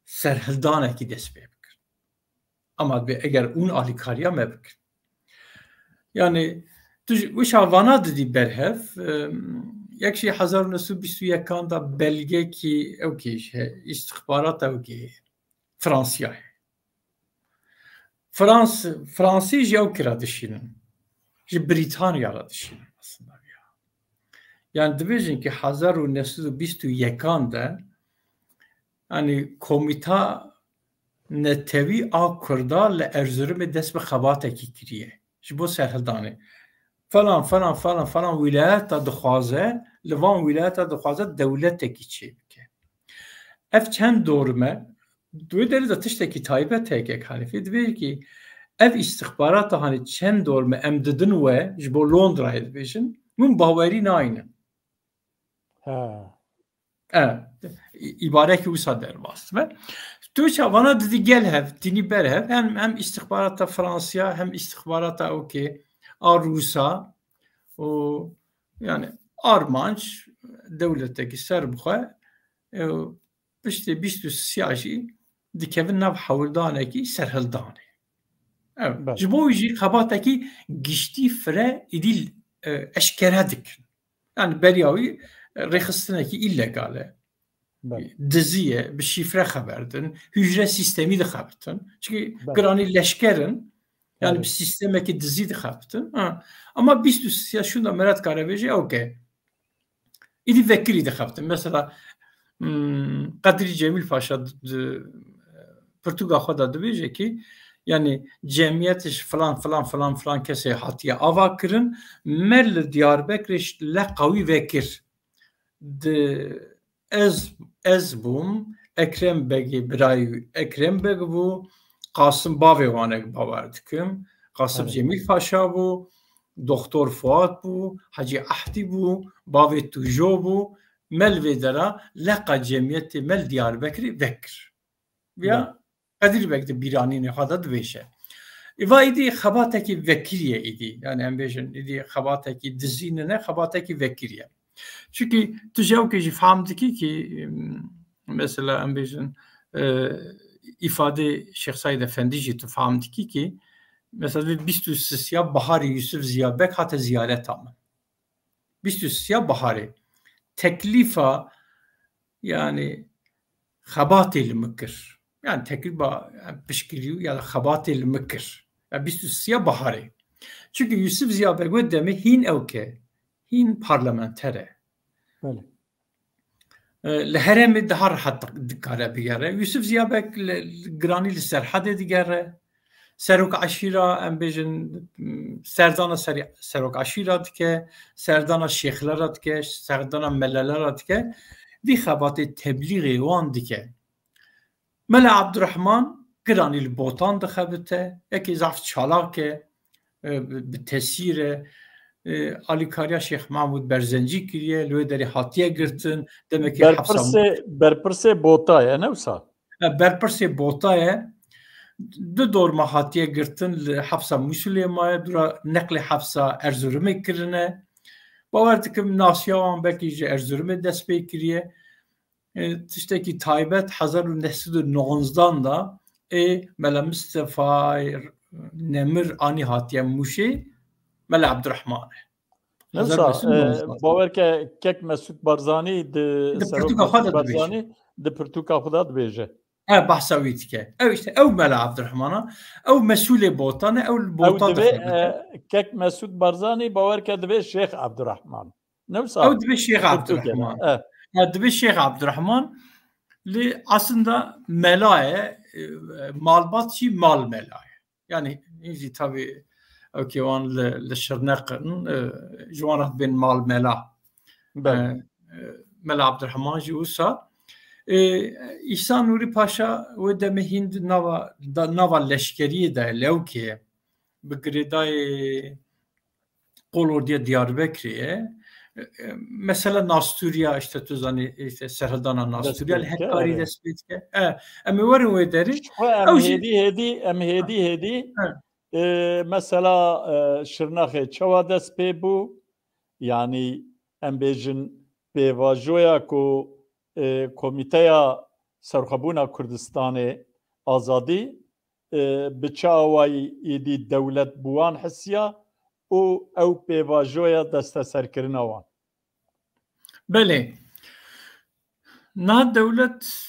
serhildanekî dest pê bikin. Ama dibê eger hûn alîkariya me bikin. Yani tu ji wisa vana didî berhev, em, yek jî hezar û neh sed û bîst û yekan de belgekî ew kê ji he-, îstixbarat ew kê Fransiyayê. Frans-, Fransî ji ew kira dişînin. Ji Brîtanya re dişînin aslında ya. Yani dibêjin ki hezar û neh sed û bîst û yekan de, yani komîta netewî a Kurda li Erzurumê dest bi xebatekî kiriye. Ji bo serhildanê. Falan, falan, falan, falan wîlayeta dixwaze, li van wîlayeta dixwaze dewletekî çêbike. Ev çend dorme, di wê derê de tiştekî taybet heye kek Hanîfê, dibêje ki ev îstixbarata hanî çend dorme em didin we, ji bo Londrayê dibêjin, hûn bawerî naynin. Ha. E, î-, îbarekî wisa derbas dibe. Tu çavana didî gel hev, tînî ber hev, hem, hem îstixbarata Fransiya, hem îstixbarata okê, a Rûsa, û yani armanc dewletekî serbixwe, e, piştê bîst û sisiya jî dikevin nav hewldanekî serhildanê. Evet. Belê. Ji bo wî jî xebatekî giştî fire îdî, e, eşkere dikin. Yani beriya wî, e, rêxistinekî îlegal e. Belê. Dizî ye, bi şîfre xeber din, hûcre sîstemî dixebitin. Çünkü Belê. giranî leşker in, Yani Belê. bi sîstemekî dizî dixebitin. Ha. Ama bîst û sisiya şûnda Merat Karebêjê ew ke. Îdî vekirî dixebitin. Mesela, hmm, Qedrî Cemîl Paşa di, di, pirtûka xwe de dibêje ki, yani cemiyet ji filan, filan, filan, filan kesê hatiye ava kirin, me li Diyarbekirê ji leqa wî vekir. di ez ez bûm, Ekrem Begê birayî Ekrem Beg bû, Qasim bavê wanek bawer dikim, Qasim Evet. Cemîl Paşa bû, Doktor Fuat bû, Hacî Ahdî bû, bavê Tujo bû, me li vê dera leqa cemiyetê me li Diyarbekirê vekir. Ya Qedîr Beg di bîranînê xwe de dibêje. Îva îdî xebatekî vekirî ye îdî. Yani em bêjin îdî xebatekî dizî nine, xebatekî vekirî ye. Çunkî tu ji ewkê jî fam dikî kî, em, mesela em bêjin, e, îfadê Şêx Seîd Efendî jî tu fam dikî kî, mesela vê bîst û sisiya Baharê Yusuf Ziya Beg hate ziyareta min. Bîst û sisiya Baharê. Teklîfa, yani, xebatê li min kir. Yani, teklîfa, yani, piştgirî ya xebatê li min kir. Ya bîst û sisiya Baharê. Çunkî Yusuf Ziya Beg wê demê hîn ewke, hîn parlamenter e. Belê. E, li herêmê daha rehet dikare bigere. Yusuf Ziya Beg li, li giranî li Serhedê digere. Serok eşîra, em bêjin, serdana serî-, serok eşîra dike, serdana şêxlera dike, serdana melelera dike. Vî xebatê teblîxê wan dike. Mela Abdurrahman giranî li Botan dixebite, yekê zaf çalak e, e, bi, bi tesîr e. E, alîkariya Şêx Mahmûd Berzencî kiriye, li wê derê hatiye girtin, demekî hepsa Berpirsê, berpirsê Bota ye, ne wisa? E, berpirsê Bota ye. Du dorma hatiye girtin, li hepsa Mûsilê maye, dûra neqlê hepsa Erzurumê kirine. Bawer dikim nasiya wan belkî ji Erzurumê dest pê kiriye. E, tiştekî taybet, hezar û neh sed û nonzdan da ê Mela Mistefa Nemir anî hatiye Mûşê, Mela Abdurrahman e. Newsa, hezar û neh sed û nonzdan. E, bawer ke kek Mesûd Barzanî di Di Serok pirtûka xwe Mesûd de dibêje. Barzanî di pirtûka xwe de dibêje. E, behsa wî dike. Ew işte, ew Mela Abdurrahman e, ew mesûlê Botan e, ew li Ew Botan divê, dixebite. E, kek Mesûd Barzanî bawer ke divê Şêx Abdurrahman. Newsa Ew dibe Şêx Abdurrahman. E. Ya dibe Şêx Abdurrahman li aslında mela ye, e, malbat jî mal mela ye. Yani jî tabii ew ki wan li, li Şirneq in, e, ji wan re dibên mal mela. Belê. E, e, Mela Abdurrahman jî wisa. E, Îhsan Nûrî Paşa wê demê hîn di nava, da, nava leşkeriyê de lewkê bi girêdayê Qolordiya Diyarbekirê ye. E, e, mesela Nastûriya, işte tu zanî, işte serhedana Nastûriya li Hekkarî dest pê dike. E, em ê werin wê derê. Ji xwe em Ew jî hêdî hêdî, em hêdî hêdî, He. e, mesela, e, Şirnexê çawa dest pê bû? Yanî em bêjin pêvajoya ku, e, Komîteya Serxwebûna Kurdistanê Azadî e, bi çi awayî êdî dewlet bi wan hisiya û ew pêvajoya desteserkirina wan? Belê. Niha dewlet,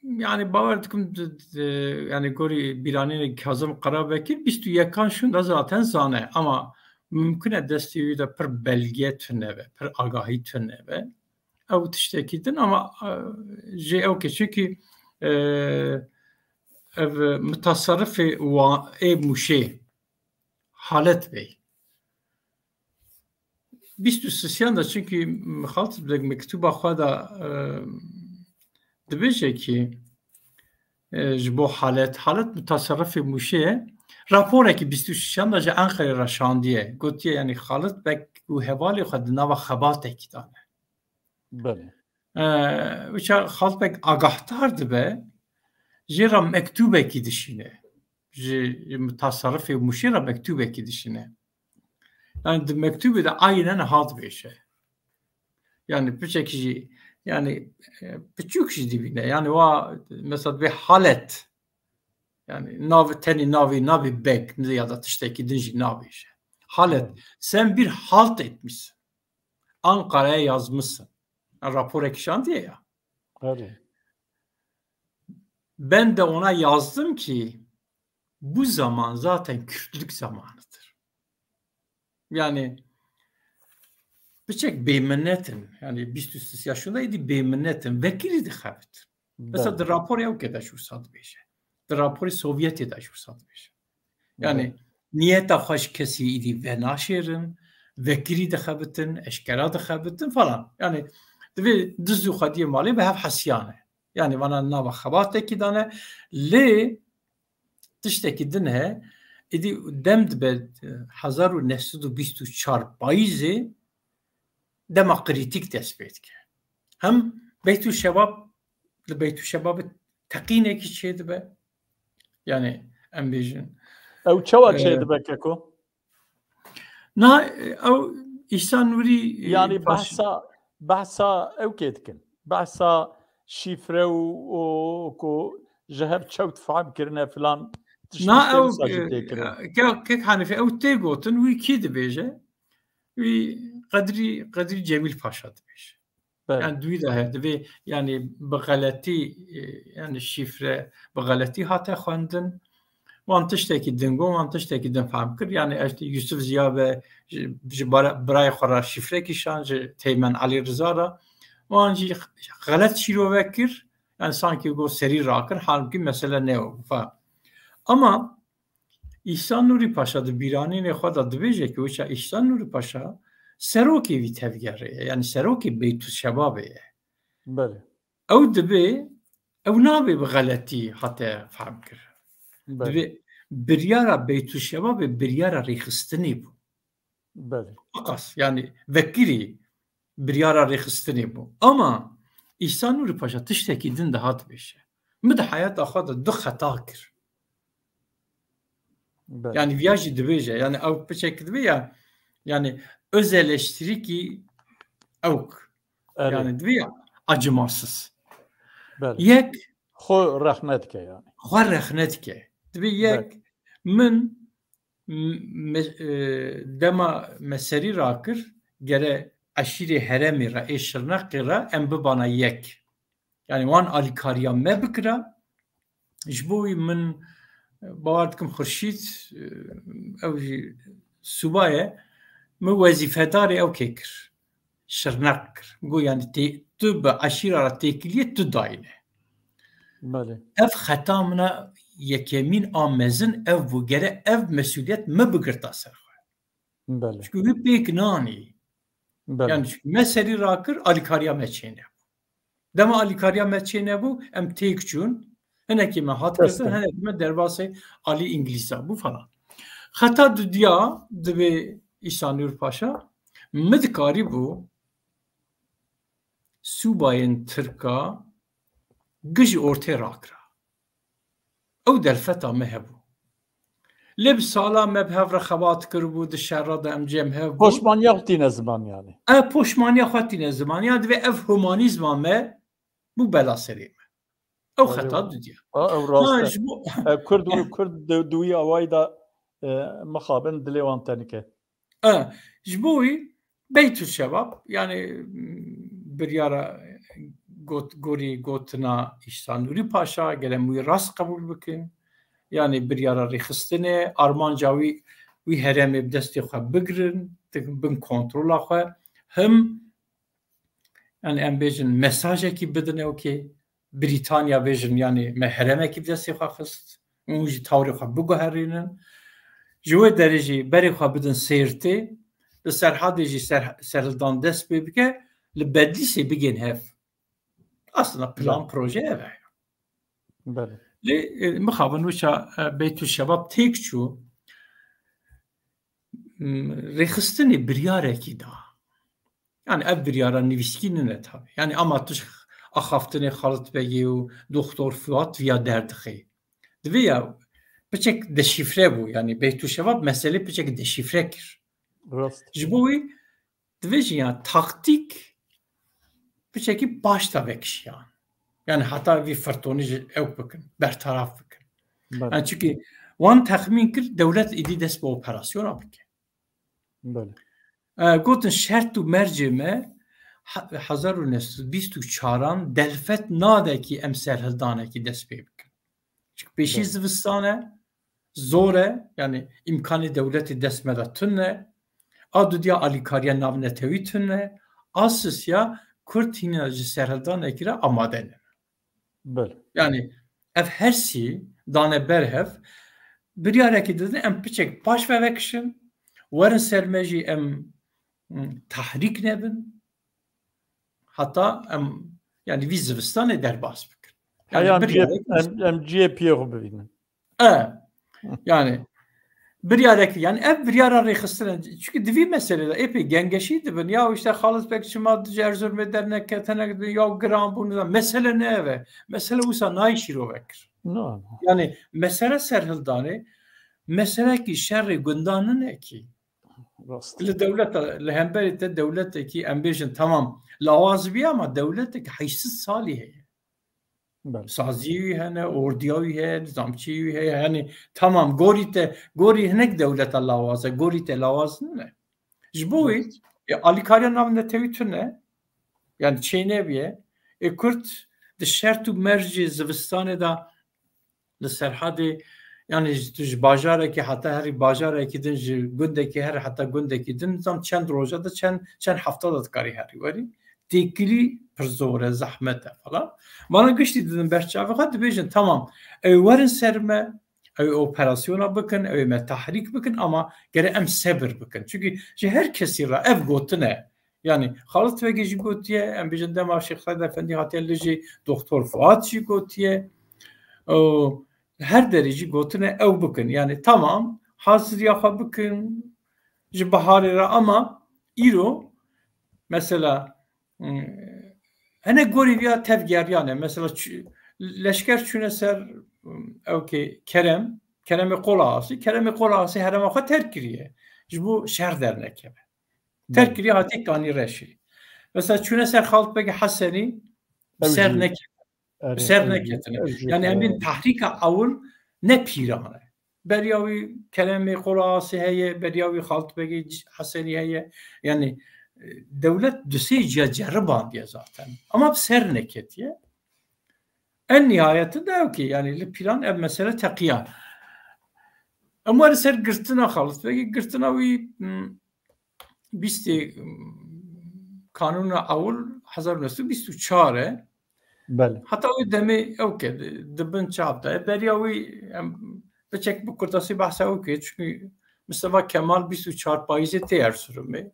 yani bawer dikim, d-, d-, yani gorî bîranînê Kazim Karabekir bîst û yekan şûnda zaten zane, ama mimkun e destê wî de pir belge tune be, pir agahî tune be. Ew tiştekî din ama, e, jê ew ke çunkî, e, ev mutasarrifê wa-, ê Mûşê Halet Bey. Bîst û sisiyan de çunkî Xalid Beg mektuba xwe de, e, dibêje ki, e, ji bo Halet, Halet mutasarrifê Mûşê ye. Raporekî bîst û sisiyan de ji Enqerê re şandiye. Gotiye, yani Xalid Beg û hevalê xwe di nava xebatekî de ne. Belê. E, wisa Xalid Beg agahdar dibe, jê re mektûbekî dişîne. Ji, ji mutasarrifê Mûşê re mektûbekî dişîne. Yani di mektûbê de aynen hat bêje. Yani piçek jî, yani, e, piçûk jî dibîne. Yani wa, mesela dibê Halet. Yani nav, tenê navê nabê Beg, ya da tiştekî din jî nabêje. Halet, Evet. sen bir halt etmişsin. Ankara'ya yazmışsın. Yani raporek şandiye ya. Evet. Ben de ona yazdım ki bu zaman zaten Kürtlük zamanıdır. Yani piçek bêminnet in. Yani bîst û sê yaşında idi bêminnet in. Vekirî dixebit. Mesela Belê. di raporê ew ke de ji wisa dibêje. Di raporê Sovyetê de ji wisa dibêje. Yani Belê. niyeta xwe ji kesî îdî venaşêrin, vekirî dixebitin, eşkera dixebitin falan. Yani Divê diz û xwediyê malê bi hev hesiyane. Yani vana nava xebatekî dane. Lê tiştekî din he, êdî dem dibe, e, hezar û neh sed û bîst û çar payîzê dema krîtîk dest pê dike. Hem Beytû Şebab, li Beytû Şebabê teqînekî çêdibe. Yani em bêjin. Ew çawa Ee, çêdibe keko? Na, ew Îhsan Nûrî, e, Yanî paş- behsa, behsa ew kê dikin? Behsa şîfre û, û ku ji hev çewt fehm kirine filan tiştî Na, tê ew, wisa jî e, tê kirin. Ke-, Kek Hanîfe, ew tê gotin, wî kî dibêje? Wî Qedrî, Qedrî Cemîl Paşa dibêje. Belê. Yani dûî de heye, divê, yani bi xeletî, e, yani şîfre bi xeletî hate xwendin. Wan tiştekî din got, wan tiştekî din fehm kir. Yani ez Yusuf Ziya be ji, ji bara-, birayê xwe re şîfrekî şan, ji Teğmen Elî Riza re. Wan jî xelet şîrove kir. Yani sanki got serî rakir, halbukî mesele ne o. Fa. Ama Îhsan Nûrî Paşa di bîranînê xwe de dibêje ku wisa Îhsan Nûrî Paşa serokê vî tevgerê ye, yani serokê Beytû Şebabê ye. Belê. Ew dibê, ew nabê bi xeletî hate fehm kir. Belê. Dibê biryara Beytû Şebabê biryara rêxistinê bû. Belê. Qas, yani vekirî biryara rêxistinê bû. Ama Îhsan Nûrî Paşa tiştekî din dihat bêje. Min di heyata xwe de du xeta kir. Belê. Yani viya jî dibêje. Yani ew piçek dibe ya, yani öz eleştirîkî ewk. Erê. Yani dibe ya acımasız. Belê. Yek Xwe rexne dike yani. Xwe rexne dike. Dibe yek Belê. Min m-, me-, e, dema me serî rakir, gere eşîrê heremê re, ê Şirneqê re em bibana yek. Yani wan alîkariya me bikira. Ji bo wî min, e, bawer dikim Xurşîd, e, ew jî suba ye, min wezîfedarê ew kê kir. Şirneq kir. Got yani tê-, tu bi eşîra re têkiliyê tu dayîne. Belê. Ev xeta min a yekemîn a mezin ev bû. Gere ev mesûliyet min bigirta ser xwe. Belê. Çikû wî pêk nanî. Belê. Yani çikû me serî rakir, alîkariya me çênebû. Dema alîkariya me çênebû, em têk çûn. Hinekî me hat Dest kirtin, tê. Hinekî me derbasê alî Îngilîza bû falan. Xeta dudiya dibê Îhsan Nûr Paşa, min dikarîbû subayên Tirka gijî ortê rakira. Ew derfeta me hebû. Lê bi sala me bi hev re xebat kiribû, di şerra de em cem hev bûn. Poşmaniya xwe tîne ziman yani. E, poşmaniya xwe tîne ziman. Yani divê ev humanîzma me bû bela serê me. Ew Erê xeta wele. Dudiya. A, ew rast Ha, e. Ji bo E, Kurd û Kurd du-, duwî awayî de, e, mixabin dilê wan tenike. E, ji bo wî Beytül Şebab, yani, m, biryara got-, gorî gotina Îhsan Nûrî Paşa, gere em wî rast qebûl bikin. Yani biryara rêxistinê, armanca wî, wî herêmê bi destê xwe bigirin, di bin kontrola xwe. Him, yani em bêjin mesajekî bidin ewkê, Brîtanya bêjin, yani me herêmekî bi destê xwe xist, hûn jî tawrê xwe biguherînin. Ji wê derê jî berê xwe bidin Sêrtê, li Serhadê jî ser-, serhildan dest pê bike, li Bedlîsê bigên hev. Aslında plan, Belê. Proje ev e. Belê. Lê, e, mixabin wisa, e, Beytül Şebab têk çû, m, rêxistinê biryarekî da. Yani ev biryara nivîskî nine tabi. Yani ama tu axaftinê Xalit Begê û Doktor Fuat viya derdixê. Divê ya piçek deşifre bû. Yani Beytül Şebab meselê piçek deşifre kir. Rast. Ji bo wî divê jî ya taktîk piçekî paş de vekişiyan. Yani heta vî firtonî ji ew bikin, bertaraf bikin. Belê. Yani çünkü wan texmîn kir dewlet êdî dest bi operasyona bike. Belê. E, gotin şert û mercê me he-, hezar û neh sed bîst û çaran delfet nade ki em serhildanekî dest pê bikin. Çünkü pêşî Belê. Zivistan e, zor e, yani îmkanê dewletê dest me de tune, a dudiya alîkariya navnetewî tune, a sisiya Kurd hîna ji serhildanekî re amade ne. Belê. Yani ev her sî dane ber hev, biryarekî didin em piçek paş ve vekişin, werin ser me jî em, m, tehrîk nebin. heta em, yani vî zivistanê derbas bikin. Yani Heya em bir cihê, yere em, em cihê piyê xwe bibînin. E, yani biryarek, yani ev biryara rêxistine. Çünkü di vî meselê de êpê gengeşî dibin. Ya işte Xalis Beg çima ji Erzurumê derneketine, ya giran bû, nizam. Mesele ne ev e. Mesele wisa nayê şîrove kir. No. Yani mesele serhildanê, meselekî şerê gundan nine kî. Rast. Li dewleta, li hemberî te dewletekî, em bêjin, tamam, lawaz bî ama dewletek heşt sed salî heye. Belê. Sazî wî hene, ordiya wî heye, nizamçî wî heye. Yani tamam, gorî te, gorî hinek dewleta lawaz e, gorî te lawaz nine. Ji bo wî, Evet. e, alîkariya nav netewî tune, yani çênebiye, e, Kurd di şert û mercê zivistanê de li Serhadê, yani ji, tu ji bajarekî heta herî bajarekî din, ji gundekî her heta gundekî din, nizam çend roja de, çend, çend hefta de dikarî herî werî. Têkilî pir zor e, zehmet e falan. Bana giştî didin ber çavê xwe, dibêjin, tamam, ew werin ser me, ew operasyona bikin, ew me tehrîk bikin ama gere em sebir bikin. Çünkü ji her kesî re ev gotine, yani Xalit Begê jî gotiye, em bêjin dema Şêx Seîd Efendî hatiye lijê, Doktor Fuat jî gotiye. O, her derê jî gotine ew bikin. Yani tamam, haziriya xwe bikin ji biharê re ama îro mesela, hmm, hinek gorî viya tevgeriyan e. Mesela çi-, leşker çûne ser, hmm, ew kê Kerem, Keremê Qolaxasî, Keremê Qolaxasî herêma xwe terk kiriye. Ji bo şer dernekeve. Terk Belê. kiriye, hatiye Kanî Reşî. Mesela çûne ser Xalit Begê Hesenî, Ew ser jî, neket-, erê, ser ew jî, neketine. ew jî Yani em bên tehrîka ewil ne pîran e. Beriya wî Keremê Qolaxasî heye, beriya wî Xalit Begê C-, Hesenî heye. Yani, e, dewlet du sê ciya ceribandiye zaten. Ama bi ser neketiye. En nihayetinde ew ki, yani li pîran ev mesele teqiya. Em werin ser girtina Xalit Begê, girtina wî, hmm, bîstê, hmm, Kanûna Ewil hezar û neh sed û bîst û çar e. Belê. Heta wê demê ew ke di, di bin çap de ye. Beriya wî em biçek bi kurtasî behsa ew ke, çünkü Mustafa Kemal bîst û çar payîzê tê Erzurumê.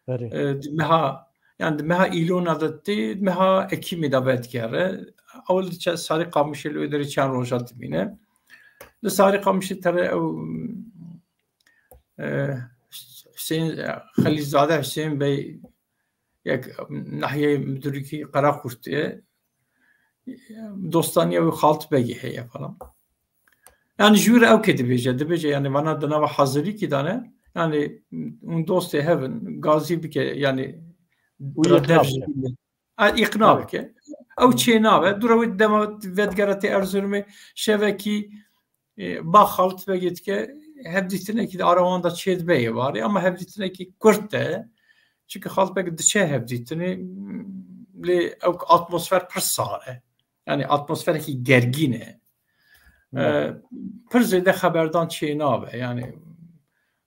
Erê. E, di meha, yani di meha Îlona de tê, di meha Ekîmê de vedigere. Ewil diçe Sarî Qamişê, li wê derê çend roja dimîne. Li Sarî Qamişê tere ew, e, Hüseyin, Xelîlzade Hüseyin Bey, yek nahiyeyê Müdürlükî Qerequrtê, dostaniya wî Xalit Begî heye falan. Yani ji wî re ew kê dibêje, dibêje yani vana di nava hazirîkî de ne, yani hûn dostê hev in, gazî bike, yani Wî bira îqna dev jî bike. bile. A, îqna Evet. bike. Ew Hı. çê nabe. Dûra wê dema vedigere tê Erzurumê şevekî, e, ba Xalit Begê dike, hevdîtinekî di ara wan de çê dibe yê varê, ama hevdîtinekî kurt e. Çünkü Xalit Beg diçe hevdîtinê, lê ew atmosfer pir sar e. Yani atmosferekî gergîn e. Evet. E, pir zêde xeberdan çê nabe. Yani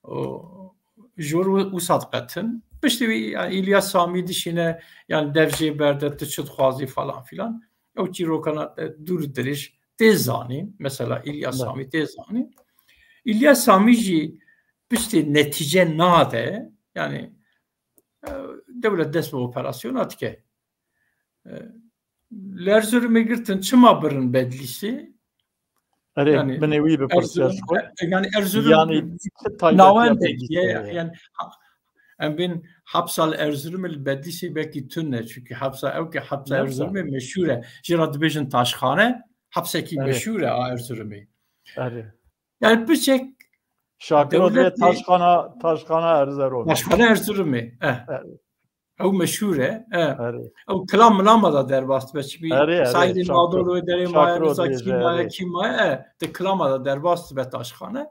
o jor wisa diqetin. Piştî wî, yani, İlyas Sami dişîne, yani, dev jê berde, tu çi dixwazî falan filan. Ew çîrokana te dûr dirêj tê zanîn. Mesela İlyas Evet. Sami tê zanîn. İlyas Sami jî piştî netîce nade. Yani, e, dewlet dest bi operasyona dike. E, li Erzurumê girtin, çima birin Bedlîsê? Erê, Yani binê wî bipirsiya Erzurum, ji xwe. e, yani Erzurum Yani çi taybetiya navendek Bedlîsê ye, ye? yani ha-, em bên hapsa li Erzurumê li Bedlîsê belkî tune, çünkü hapsa ew ke hapsa Ne Erzurumê meşhur e. Jê re dibêjin taşxane, hapsekî Erê. meşhur e a Erzurumê. Erê. Yani piçek Şakiro dê dewletê taşxana, taşxana Erzurum. Taşxana Erzurumê, eh. Erê. Ew meşhur e, eh. Erê. Ew kilam milama da derbas dibe, çi bî Erê, erê, Saîdê Şakiro. Nador wê derê maye, Şakiro Nizakî dibêje, maye, erê. kî maye, eh, di kilama da derbas dibe taşxane.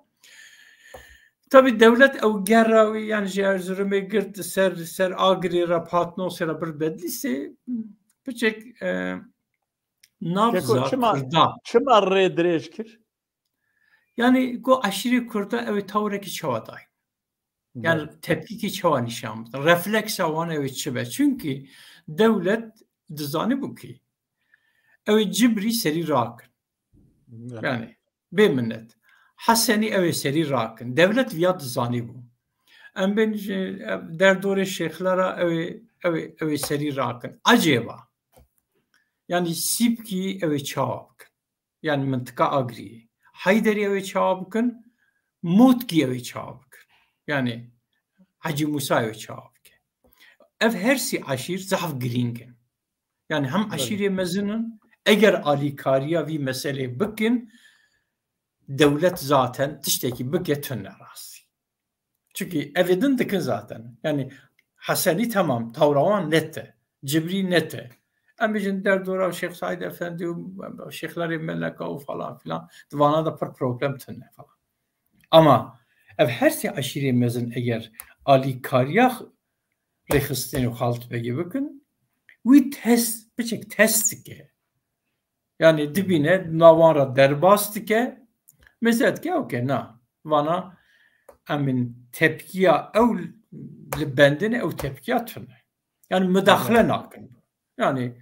Tabii dewlet ew gerra wî, yani ji Erzurumê girt ser, ser Agirê re, Patnosê re bir Bedlîsê, piçek, eh, nav Keko, za çima, Kurda. çima rê dirêj kir? Yani go eşîrê Kurda ew ê tawrekî çawa dayîn? Yani Evet. tepkîkî çawa nîşan bidin? Refleksa wan ew ê çi be? Çünkü dewlet dizanîbû kî ew ê Cibrî serî rakin. Evet. Yani bê minnet. Hesenî ew ê serî rakin. Dewlet viya dizanîbû. Em bên ji, ev derdorê şêxlera ew ê, ew ê, ew ê serî rakin. Ecêba. Yanî Sîpkî ew ê çawa bikin? Yanî mintiqa Agriyê. Heyderî ew ê çawa bikin? Motkî ew ê çawa bikin? Yanî Hecî Mûsa ew ê çawa bike? Ev her sî eşîr zehf girîng in. Yanî hem Belê. eşîrê mezin in, eger alîkariya vî meselê bikin, dewlet zaten tiştekî bike tune rastî. Çunkî evê din dikin zaten. Yanî Hesenî temam, tawra wan net e. Cibrî net e. Em bêjin derdora Şêx Saîd Efendî û şêxlerê Meleka û falan filan, di vana de pir problem tune falan. Ama ev her sê eşîrê mezin eger alîkariya rêxistinê û Xaltbegê bikin, wî test, piçek test dike. Yanî dibîne, nawan re derbas dike, mêze dike, okey, na. Vana em in tepkiya ew li bendin, ew tepkiya tune. Yanî mudaxile Evet. nakin. Yanî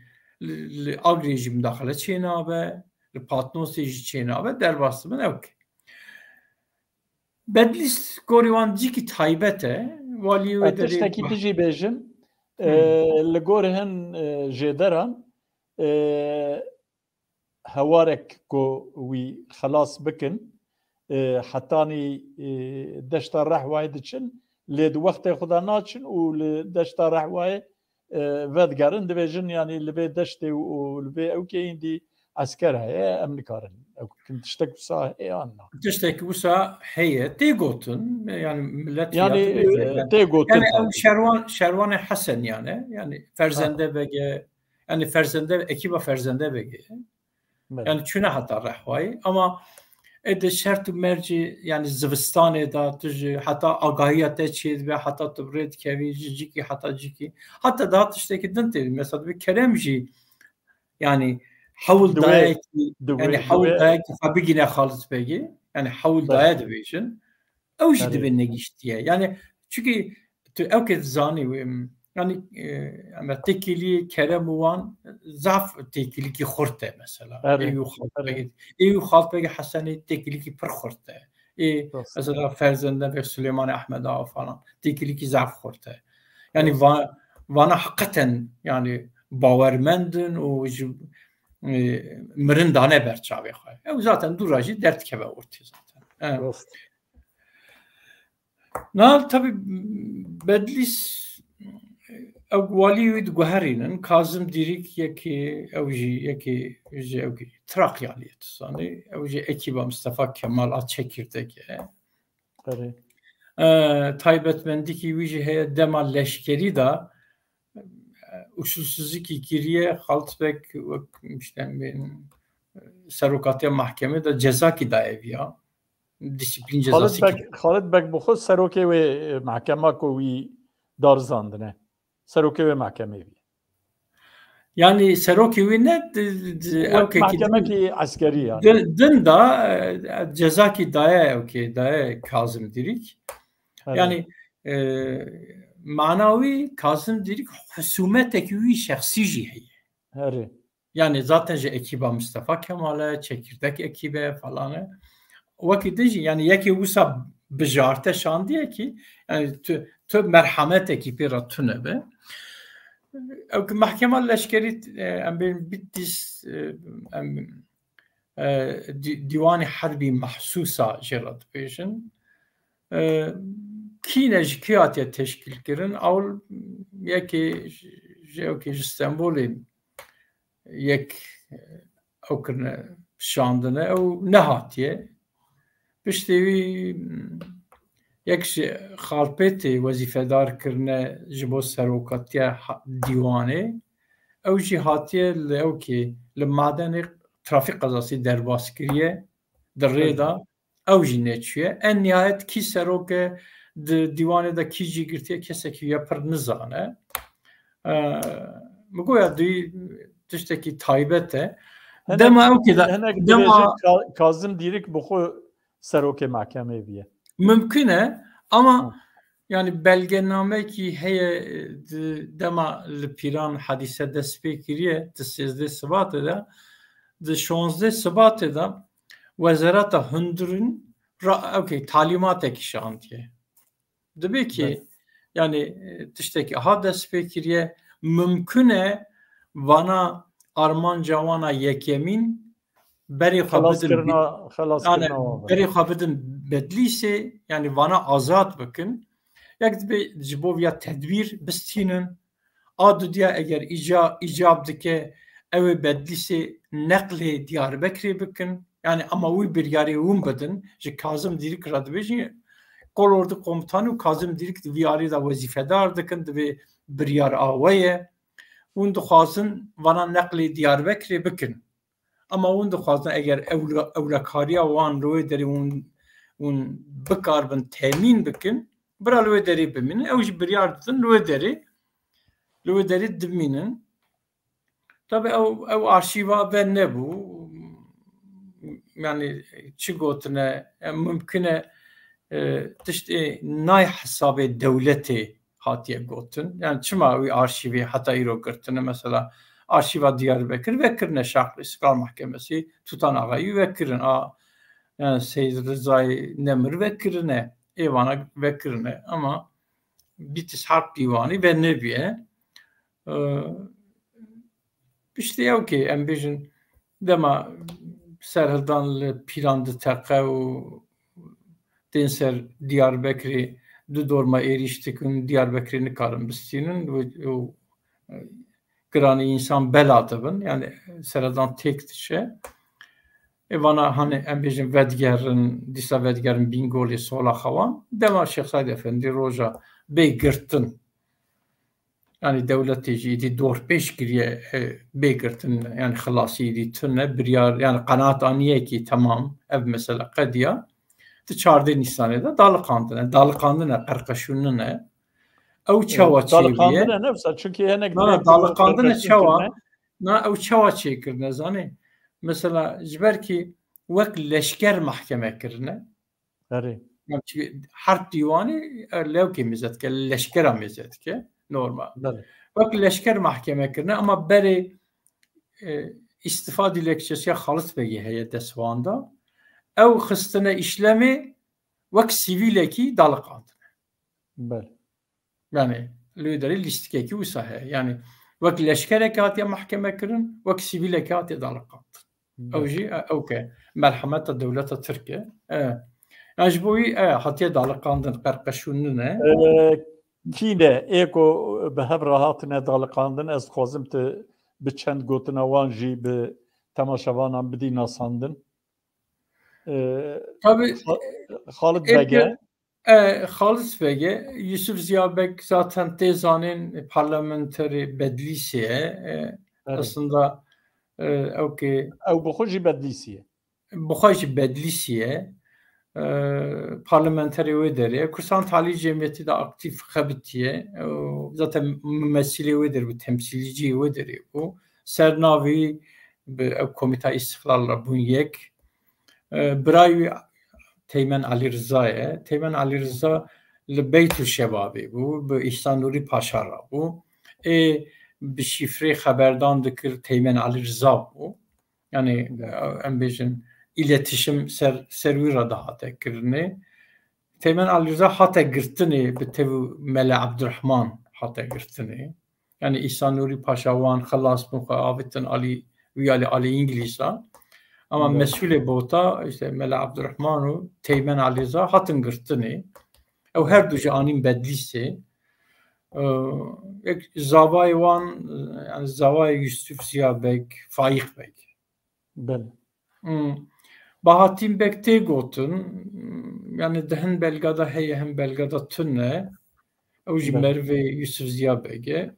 li, li Agrê jî mudaxile çênabe, li Patnosê jî çênabe, derbas dibin, okey. Bedlîs gorî wan cîkî taybet e, walî wê Ez derê tiştekî bah- dijî bêjim, Hmm. e, li gor hin, e, jêderan, e, hewarek ku wî xelas bikin, e, hetanî, e, deşta Rehwayê diçin, lê di wextê xwe de naçin û li deşta Rehwayê, e, vedigerin, dibêjin, yanî li vê deştê û, û li vê ewkê îndî esker heye, em nikarin ew bikin. Tiştek wisa heye an na? Tiştek wisa heye, tê gotin, yanî millet Yanî, ya dibêje, e, yanî, tê gotin yanî ew tabii. Şerwan, Şerwanê Heseniyan e, yanî Ferzende Ha. Bege, yanî Ferzende, ekîba Ferzende Bege. Belê. Yanî çûne heta Rehwayê, ama ê di şert û mercê, yanî zivistanê de tu ji heta agahiya te çêdibe, heta tu bi rê dikevî, ji cîkî heta cîkî. Heta daha tiştekî din tê, mesela dibe kerem jî, yanî hewl Di wê, dayekî, di wê, yanî di hewl wê. dayekî xwe bigîne Xalit Begê, yanî hewl Belê. daye dibêjin. Ew jî Erê. dibe negiştiye. Yanî çunkî tu ew ke dizanî wê, yanî, e, em têkilî Kerem û wan zaf têkilîkî xurt e mesela. Erê. Ê û Xalpegê, Erê. Ê û Xalpegê Hesenê têkilîkî pir xurt e. Ê, Rast. mesela Ferzende ve Suleyman Ahmed Ağa falan têkilîkî zaf xurt e. Yanî Rast. va-, vana heqeten yanî bawermend in û ji, e, mirin dane ber çavê xwe. Ew zaten dûra jî derdikeve ortê zaten. E. Rast. Na, tabii, Bedlîs, ew walî wî diguherînin. Kazim Dîrik yekê, ew jî yekê ji ew Trakyalî ye, tu zanî. Ew jî ekîba Mistefa Kemal a Çekirdek e. Erê. E, taybetmendikî wî jî heye, dema leşkerî de, e, usulsuzlikî kiriye, Xaltbek wek, işte, serokatiya mahkemê de cezakî daye viya. Disiplîn cezası Xalid Beg, Xalid Beg bi xwe serokê wê, e, mehkema ku wî darizandine. Serokê wê mehkemê bî. Yanî serokê wî ne, di, di, Wek ew ke ki mehkemekî eskerî yanî. Din, din da, e, cezakî daye, ew ke daye Kazim Dîrik. Evet. Yanî, e, mana wî Kazim Dîrik husumetekî wî şexsî jî heye. Herê. Yanî zaten ji ekîba Mistefa Kemal e, çekirdek ekîbe falan e. Wekî din jî, yanî yekê wisa bijarte şandiye ki, yanî tu, tu merhametekî pê re tune be. Ew ki mehkema leşkerî, e, em bên Bitlis, e, em, e, dî-, dîwanê herbî mehsûsa jê re dibêjin. E, kîne ji kî hatiye teşkîlkirin? Ew yekê ji, ji, ew ki ji Stenbolê yek, e, ew kirine şandine, ew nehatiye. Piştî wî, m, yek ji Xalpêtê wezîfedar kirine ji bo serokatiya ha-, dîwanê. Ew jî hatiye li ew ki li Madenê trafîk qezasî derbas kiriye di rê de. Ew jî neçûye. En nihayet kî serok e di dîwanê de kî cî girtiye, kesekî ya pir nizane. Ee, min goya dû tiştekî taybet e. Hinek, Dema ew kê de, hinek dema dibêjin Ka-, Kazim Dîrik bi xwe serokê mehkemê bûye. Mimkun e, ama Ha. yani belgenamekî heye, di dema li Pîran hadîse dest pê kiriye, di sêzdeh Sibatê de, di şonzdeh Sibatê de Wezareta Hundirîn ra, okey, talîmatekî şandiye. Dibê ki, yani, e, tiştekî aha dest pê kiriye, mimkun e vana armanca wana yekemîn berê xwe bidin, berê xwe bidin Bedlîsê, yani vana azad bikin. Yek dibê ji bo viya tedbîr bistînin. A dudiya eger îca-, îcab dike, ew ê Bedlîsê neqlê Diyarbekirê bikin. Yani ama wî biryarê hûn bidin. Ji Kazim Dîrik re dibêjin, Kolordu Komutanı û Kazim Dîrik di vî alî de wezîfedar dikin, divê biryar a we ye. Hûn dixwazin vana neqlê Diyarbekirê bikin. Ama hûn dixwazin eger ewle-, ewlekariya wan li wê derê hûn, hûn bikaribin temîn bikin, bira li wê derê bimînin. Ew jî biryar didin li wê derê, li wê derê dimînin. Tabi ew, ew arşîva ve nebû. Yani çi gotine, e, mimkun e, e, tiştê nayê hesabê dewletê hatiye gotin. Yani çima wî arşîvê heta îro girtine? Mesela arşîva Diyarbekir vekirine, Şaxlı İstiklal Mahkemesi, Tutan Ağayı vekirin. A, yani Seyid Rızayê Nemir vekirine, êvana vekirine. Ama Bitlis Harp Diwanî ve nebiye. E, piştî ew ki em bêjin dema serhildan li Pîran diteqe û tên ser Diyarbekirê du dorma êrîş dikin, Diyarbekirê nikarin bistînin û, û, e, giranî însan bela dibin, yani serhildan têk diçe. Ê vana hani em bêjin vedigerin, dîsa vedigerin Bîngolê, sola xewan. Dema Şêx Seîd Efendî roja bê girtin. Yani dewletê jî îdî dor pêş kiriye, e, bê girtin, yani xilasî îdî tune, biryar, yani qenaat aniye ki temam, ev mesele qediya. Di çardeh Nîsanê de daliqandine, daliqandine, qerqeşûnine. Ew çawa çêbûye? Daliqandine ne wisa, çünkü hinek Na, direkt daliqandine qerqeşûn çawa? kirine. Na, ew çawa çêkirine, zanî? Mesela ji ber ki wek leşker mahkeme kirine. Erê. Yanî çünkü Harp Diwanî, e, lewkê mêze dike, leşkera mêze dike, normal. Belê. Wek leşker mahkeme kirine, ama berê, e, îstifa dilekçesiya Xalit Begê heye dest wan de. Ew xistine îşlemê wek sivîlekî daliqandine. Belê. Yani li wê derê lîstikekî wisa heye. Yani wek leşkerekî hatiye mahkeme kirin, wek sivîlekî hatiye daliqandin. Ew Belê. jî, e, ew ke merhemeta dewleta Tirk e. E. Yani ji bo wî, e, hatiye daliqandin, qerqeşûnine. E, kî ne? Ê ku bi hev re hatine daliqandin, ez dixwazim tu bi çend gotina wan jî bi temaşevanan bidî nasandin. E, Tabii, Xa-, Xalid ê Bege. ke-, E, Xalis Bege, Yusuf Ziya Beg zaten tê zanîn parlamenterê Bedlîsê ye. E, Evet. Aslında, e, ew ki Ew bi xwe jî Bedlîsî ye. Bi xwe jî Bedlîsî ye. E, parlamenterê wê derê ye. Kursan Talî Cemiyetî de aktif xebitiye. E, zaten mumesîlê wê derê bû, temsîlcî wê derê bû. Ser navî bi ew Komîta Îstiqlal re bûn yek. E, birayê wî Teğmen Ali Rıza ye. Teğmen Ali Rıza li Beytül Şebabê bû, bi İhsan Nuri Paşa re bû. Ê bi şifrê xeberdan dikir, Teğmen Ali Rıza bû. Yani, e, em bêjin, îletişim ser, ser wî re dihate kirinê. Teğmen Ali Rıza hate girtinê, bi tevî Mele Abdurrahman hate girtinê. Yani İhsan Nuri Paşa wan xilas bûn, xwe avêtin alî, wî alî, alî Îngilîza. Ama Evet. mesûlê bota, işte Mele Abdurrahman û Teğmen Ali Rıza hatin girtinê. Ew her du jî anîn Bedlîsê. Ee, yek zavayê wan, yani zavayê Yusuf Ziya Beg, Faîq Beg. Belê. Hmm. Bahattin Beg tê gotin, yani di hin belga de heye, hin belga de tune. Ew jî Belê. merivê Yusuf Ziya Beg e.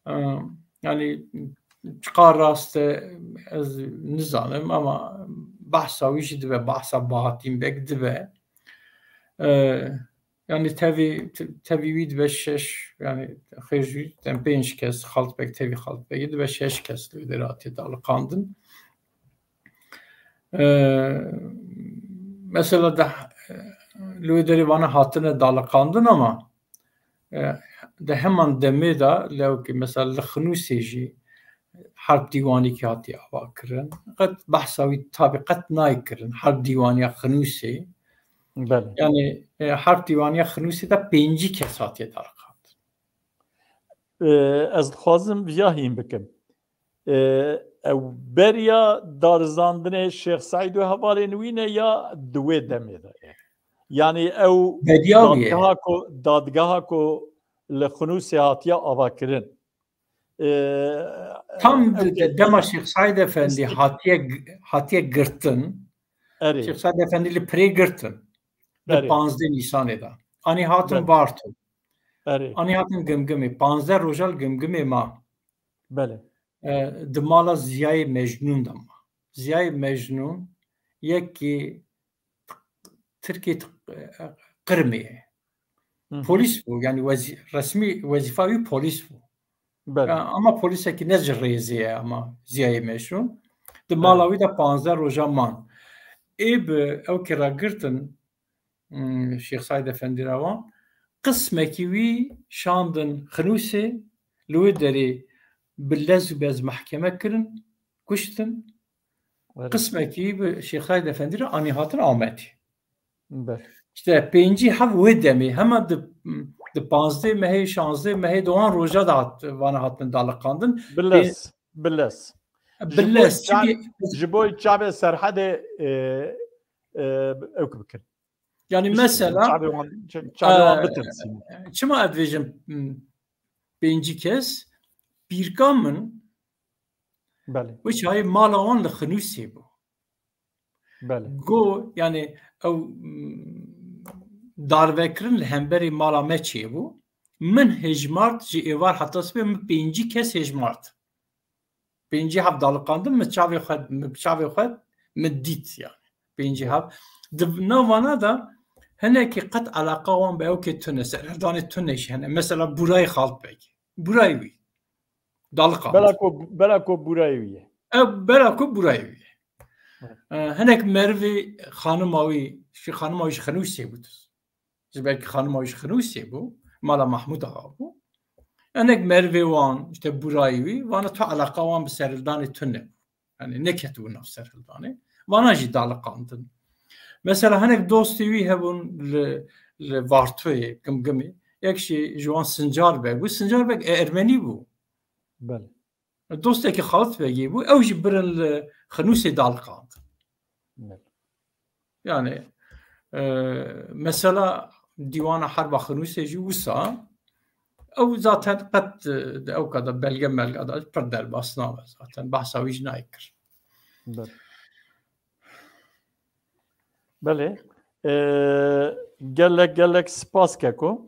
Ee, yani çiqas rast e, ez nizanim, ama behsa wî jî dibe, behsa Bahattin Beg dibe. Ee, Yani tevî, te-, tevî wî dibe şeş, yani xêr jî dem pênc kes, Xaltbek, tevî Xaltbekî dibe şeş kes li wê derê hatiye daliqandin. Ee, mesela de, li wê derê vana hatine daliqandin, ama, e, di heman demê de lewkî mesela li Xinûsê jî Harp Dîwanîkî hatiye ava kirin. Qet behsa wî tabî qet nayê kirin. Harp Dîwaniya Xinûsê. Belê. Yani e, Harp Dîwaniya Xinûsê de pêncî kes hatiye dariqandin. E, ez dixwazim viya hîn bikim. E, ew beriya darizandinê Şêx Seîd û hevalên wî ne ya di wê demê de ye? Yani ew Beriya wî ye. dadgeha ku, dadgeha ku li Xinûsê hatiye avakirin. E, Tam ew di- dema Şêx Seîd Efendî Mistik- hatiye, hatiye girtin. Erê. Şêx Seîd Efendî li pirê girtin. Di Erê. panzdeh Nîsanê de. Anî hatin Belê. Varto. Erê. Anî hatin Gimgimê. Panzdeh roja li Gimgimê ma. Belê. E, di mala Ziyayê Mecnûn de ma. Ziyayê Mecnûn yekî Tirkê Qirmê ye. Hı hı. Polîs bû, yani wezî- resmî wezîfa wî polîs bû. Belê. Ya, ama polîsekî ne ji rêzê ye ama Ziyayê Mecnûn. Di mala wî de panzdeh roja man. Ê bi ew kê re girtin, hmm, Şêx Seîd Efendî re wan, qismekî wî şandin Xinûsê, li wê derê bi lez û bez mehkeme kirin, kuştin. Erê. Qismekî bi Şêx Seîd Efendî re anî hatin Amedê. Belê. İşte pêncî hev wê demê, hema di, di panzdeh mehê, şanzdeh mehê de wan roja de hat, vana hatin daliqandin. Bi lez. Bi lez. Bi lez, Ji bo çav- çünkü ji bo çavê Serhedê, e, e, ew bikin. Yani mesela, Çavê wan, çavê wan e, bitirsin. Çima ez dibêjim, m, pêncî kes, pîrka min Belê. wê çayê mala wan li Xinûsê bû. Belê. Go, yani ew, m, darvekirin li hemberî mala me çêbû. Min hejmart ji êvar heta sibê min pêncî kes hejmart. Pêncî hev daliqandin, min çavê xwe, min çavê xwe min dît yani. Pêncî hev. Di navana da hinekî qet eleqa wan bi ew kê tune, serhildanê tune jî hene. Mesela Burayê Xaltbeg. Burayê wî. Daliqand. Bela ku, bela ku Burayê wî ye. Ev bela ku Burayê wî ye. Evet. E, hinek merivê xanima wî, ji xanima wî ji Xinûsê bû. Ji belkî xanima wî ji Xinûsê bû, mala Mahmûd Axa bû. Hinek merivê wan, işte Burayê wî, vana tu eleqa wan bi serhildanê tune bû. Yani neketibû nav serhildanê. Vana jî daliqandin. Mesela hinek dostê wî hebûn li, li Vartoyê, Gimgimê. Yek jî ji wan Sincar Beg bû. Sincar Beg e, Ermenî bû. Belê. Dostekî Xalit Begê bû. Ew jî birin li Xinûsê daliqandin. Belê. Yani e, mesela Dîwana Herba Xinûsê jî wisa ew zaten qet, e, di ew kada belge melga da pir derbas nabe zaten. Behsa wî jî nayê kir. Belê. Belê. E, gelek, gelek spas keko.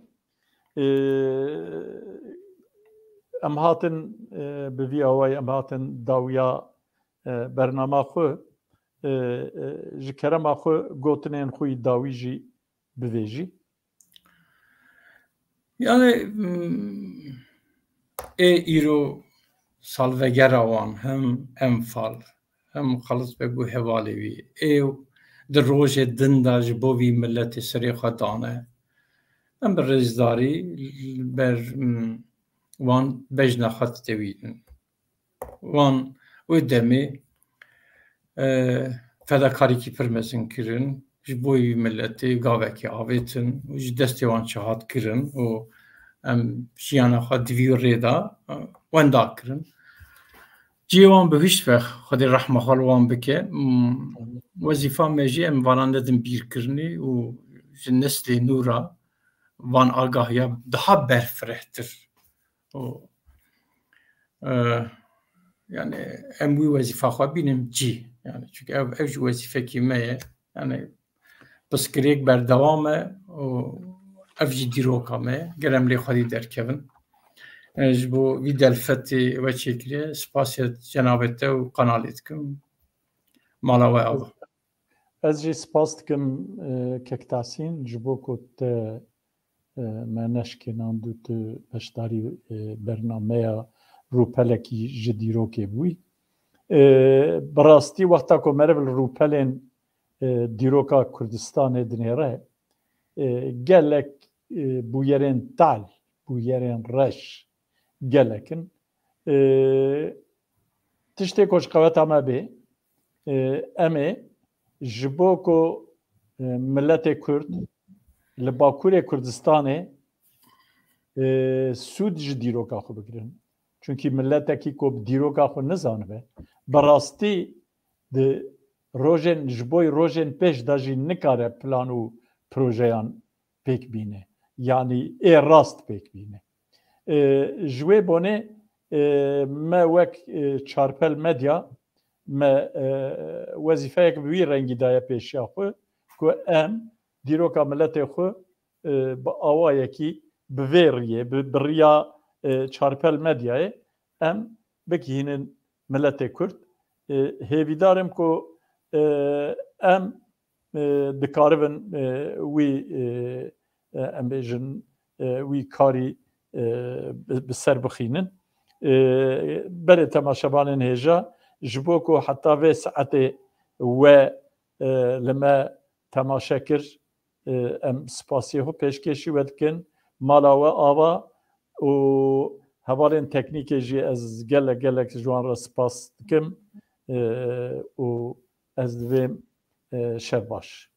E, em hatin, e, bi vî awayî em hatin dawiya, e, bernama xwe, e, e, ji kerema xwe gotinên xwe yî dawî jî bivêjî. Yani, mm, ê îro salvegera wan hem Enfal, hem Xalis Beg û hevalê wî. Ê di rojê din de ji bo vî miletê serê xwe dane. Em bi rêzdarî ber, mm, wan bejna xwe didewînin. Wan wê demê, e, fedakarîkî pir mezin kirin. Ji bo wî miletê gavekê avêtin û ji destê wan çi hat kirin û em jiyana xwe di vî rê de, e, wenda kirin. Cihê wan bihişt be, Xwedê rehma xwe li wan bike. M-, wezîfa me jî em vana nedin bîrkirinê û ji neslê nû re van agahiya daha berfirehtir û, e, yani em wî wezîfa xwe bînin cî. Yani çünkü ev, ev jî wezîfekî me ye. Yani piskirêk berdewam e û ev jî dîroka me ye. Ger em lê xwedî derkevin. E, ji bo vî delfetê we çêkiriye. Spasiya cenabê te û kanalê dikim. Mala we ava. Ez jî spas dikim, e, Kek Tahsîn, ji bo ku te, e, me neşkênand û tu beşdarî, e, bernameya rûpelekî ji dîrokê bûyî. E, bi rastî wexta ku meriv li rûpelên, e, dîroka Kurdistanê dinêre, e, gelek, e, bûyerên tal, bûyerên reş gelek in. E, tiştê ku ji qeweta me bê, e, em ê ji bo ku e, miletê Kurd li Bakurê Kurdistanê, e, sûd ji dîroka xwe bigirin. Çunkî miletekî ku bi dîroka xwe nizanibe, bi rastî di rojên, ji bo rojên pêş de jî nikare plan û projeyan pêk bîne. Yanî ê rast pêk bîne. E, ji wê bonê, e, me wek, e, Çarpel Medya, me, e, wezîfeyek bi wî rengî daye pêşiya xwe ku em dîroka miletê xwe, e, bi awayekî, bi vê riyê, bi, bi riya, e, Çarpel Medyayê em bigihînin miletê Kurd. E, hêvîdar im ku, e, em, e, dikaribin, e, wî, e, e, em bêjin, e, wî karî, e, bi, bi ser bixînin. E, berê temaşevanên hêja, ji bo ku heta vê saetê we, e, li me temaşe kir, e, em spasiyê xwe pêşkêşî we dikin. Mala we ava û hevalên teknîkê jî ez gelek, gelek ji wan re spas dikim, e, û ez divêm, e, şev baş.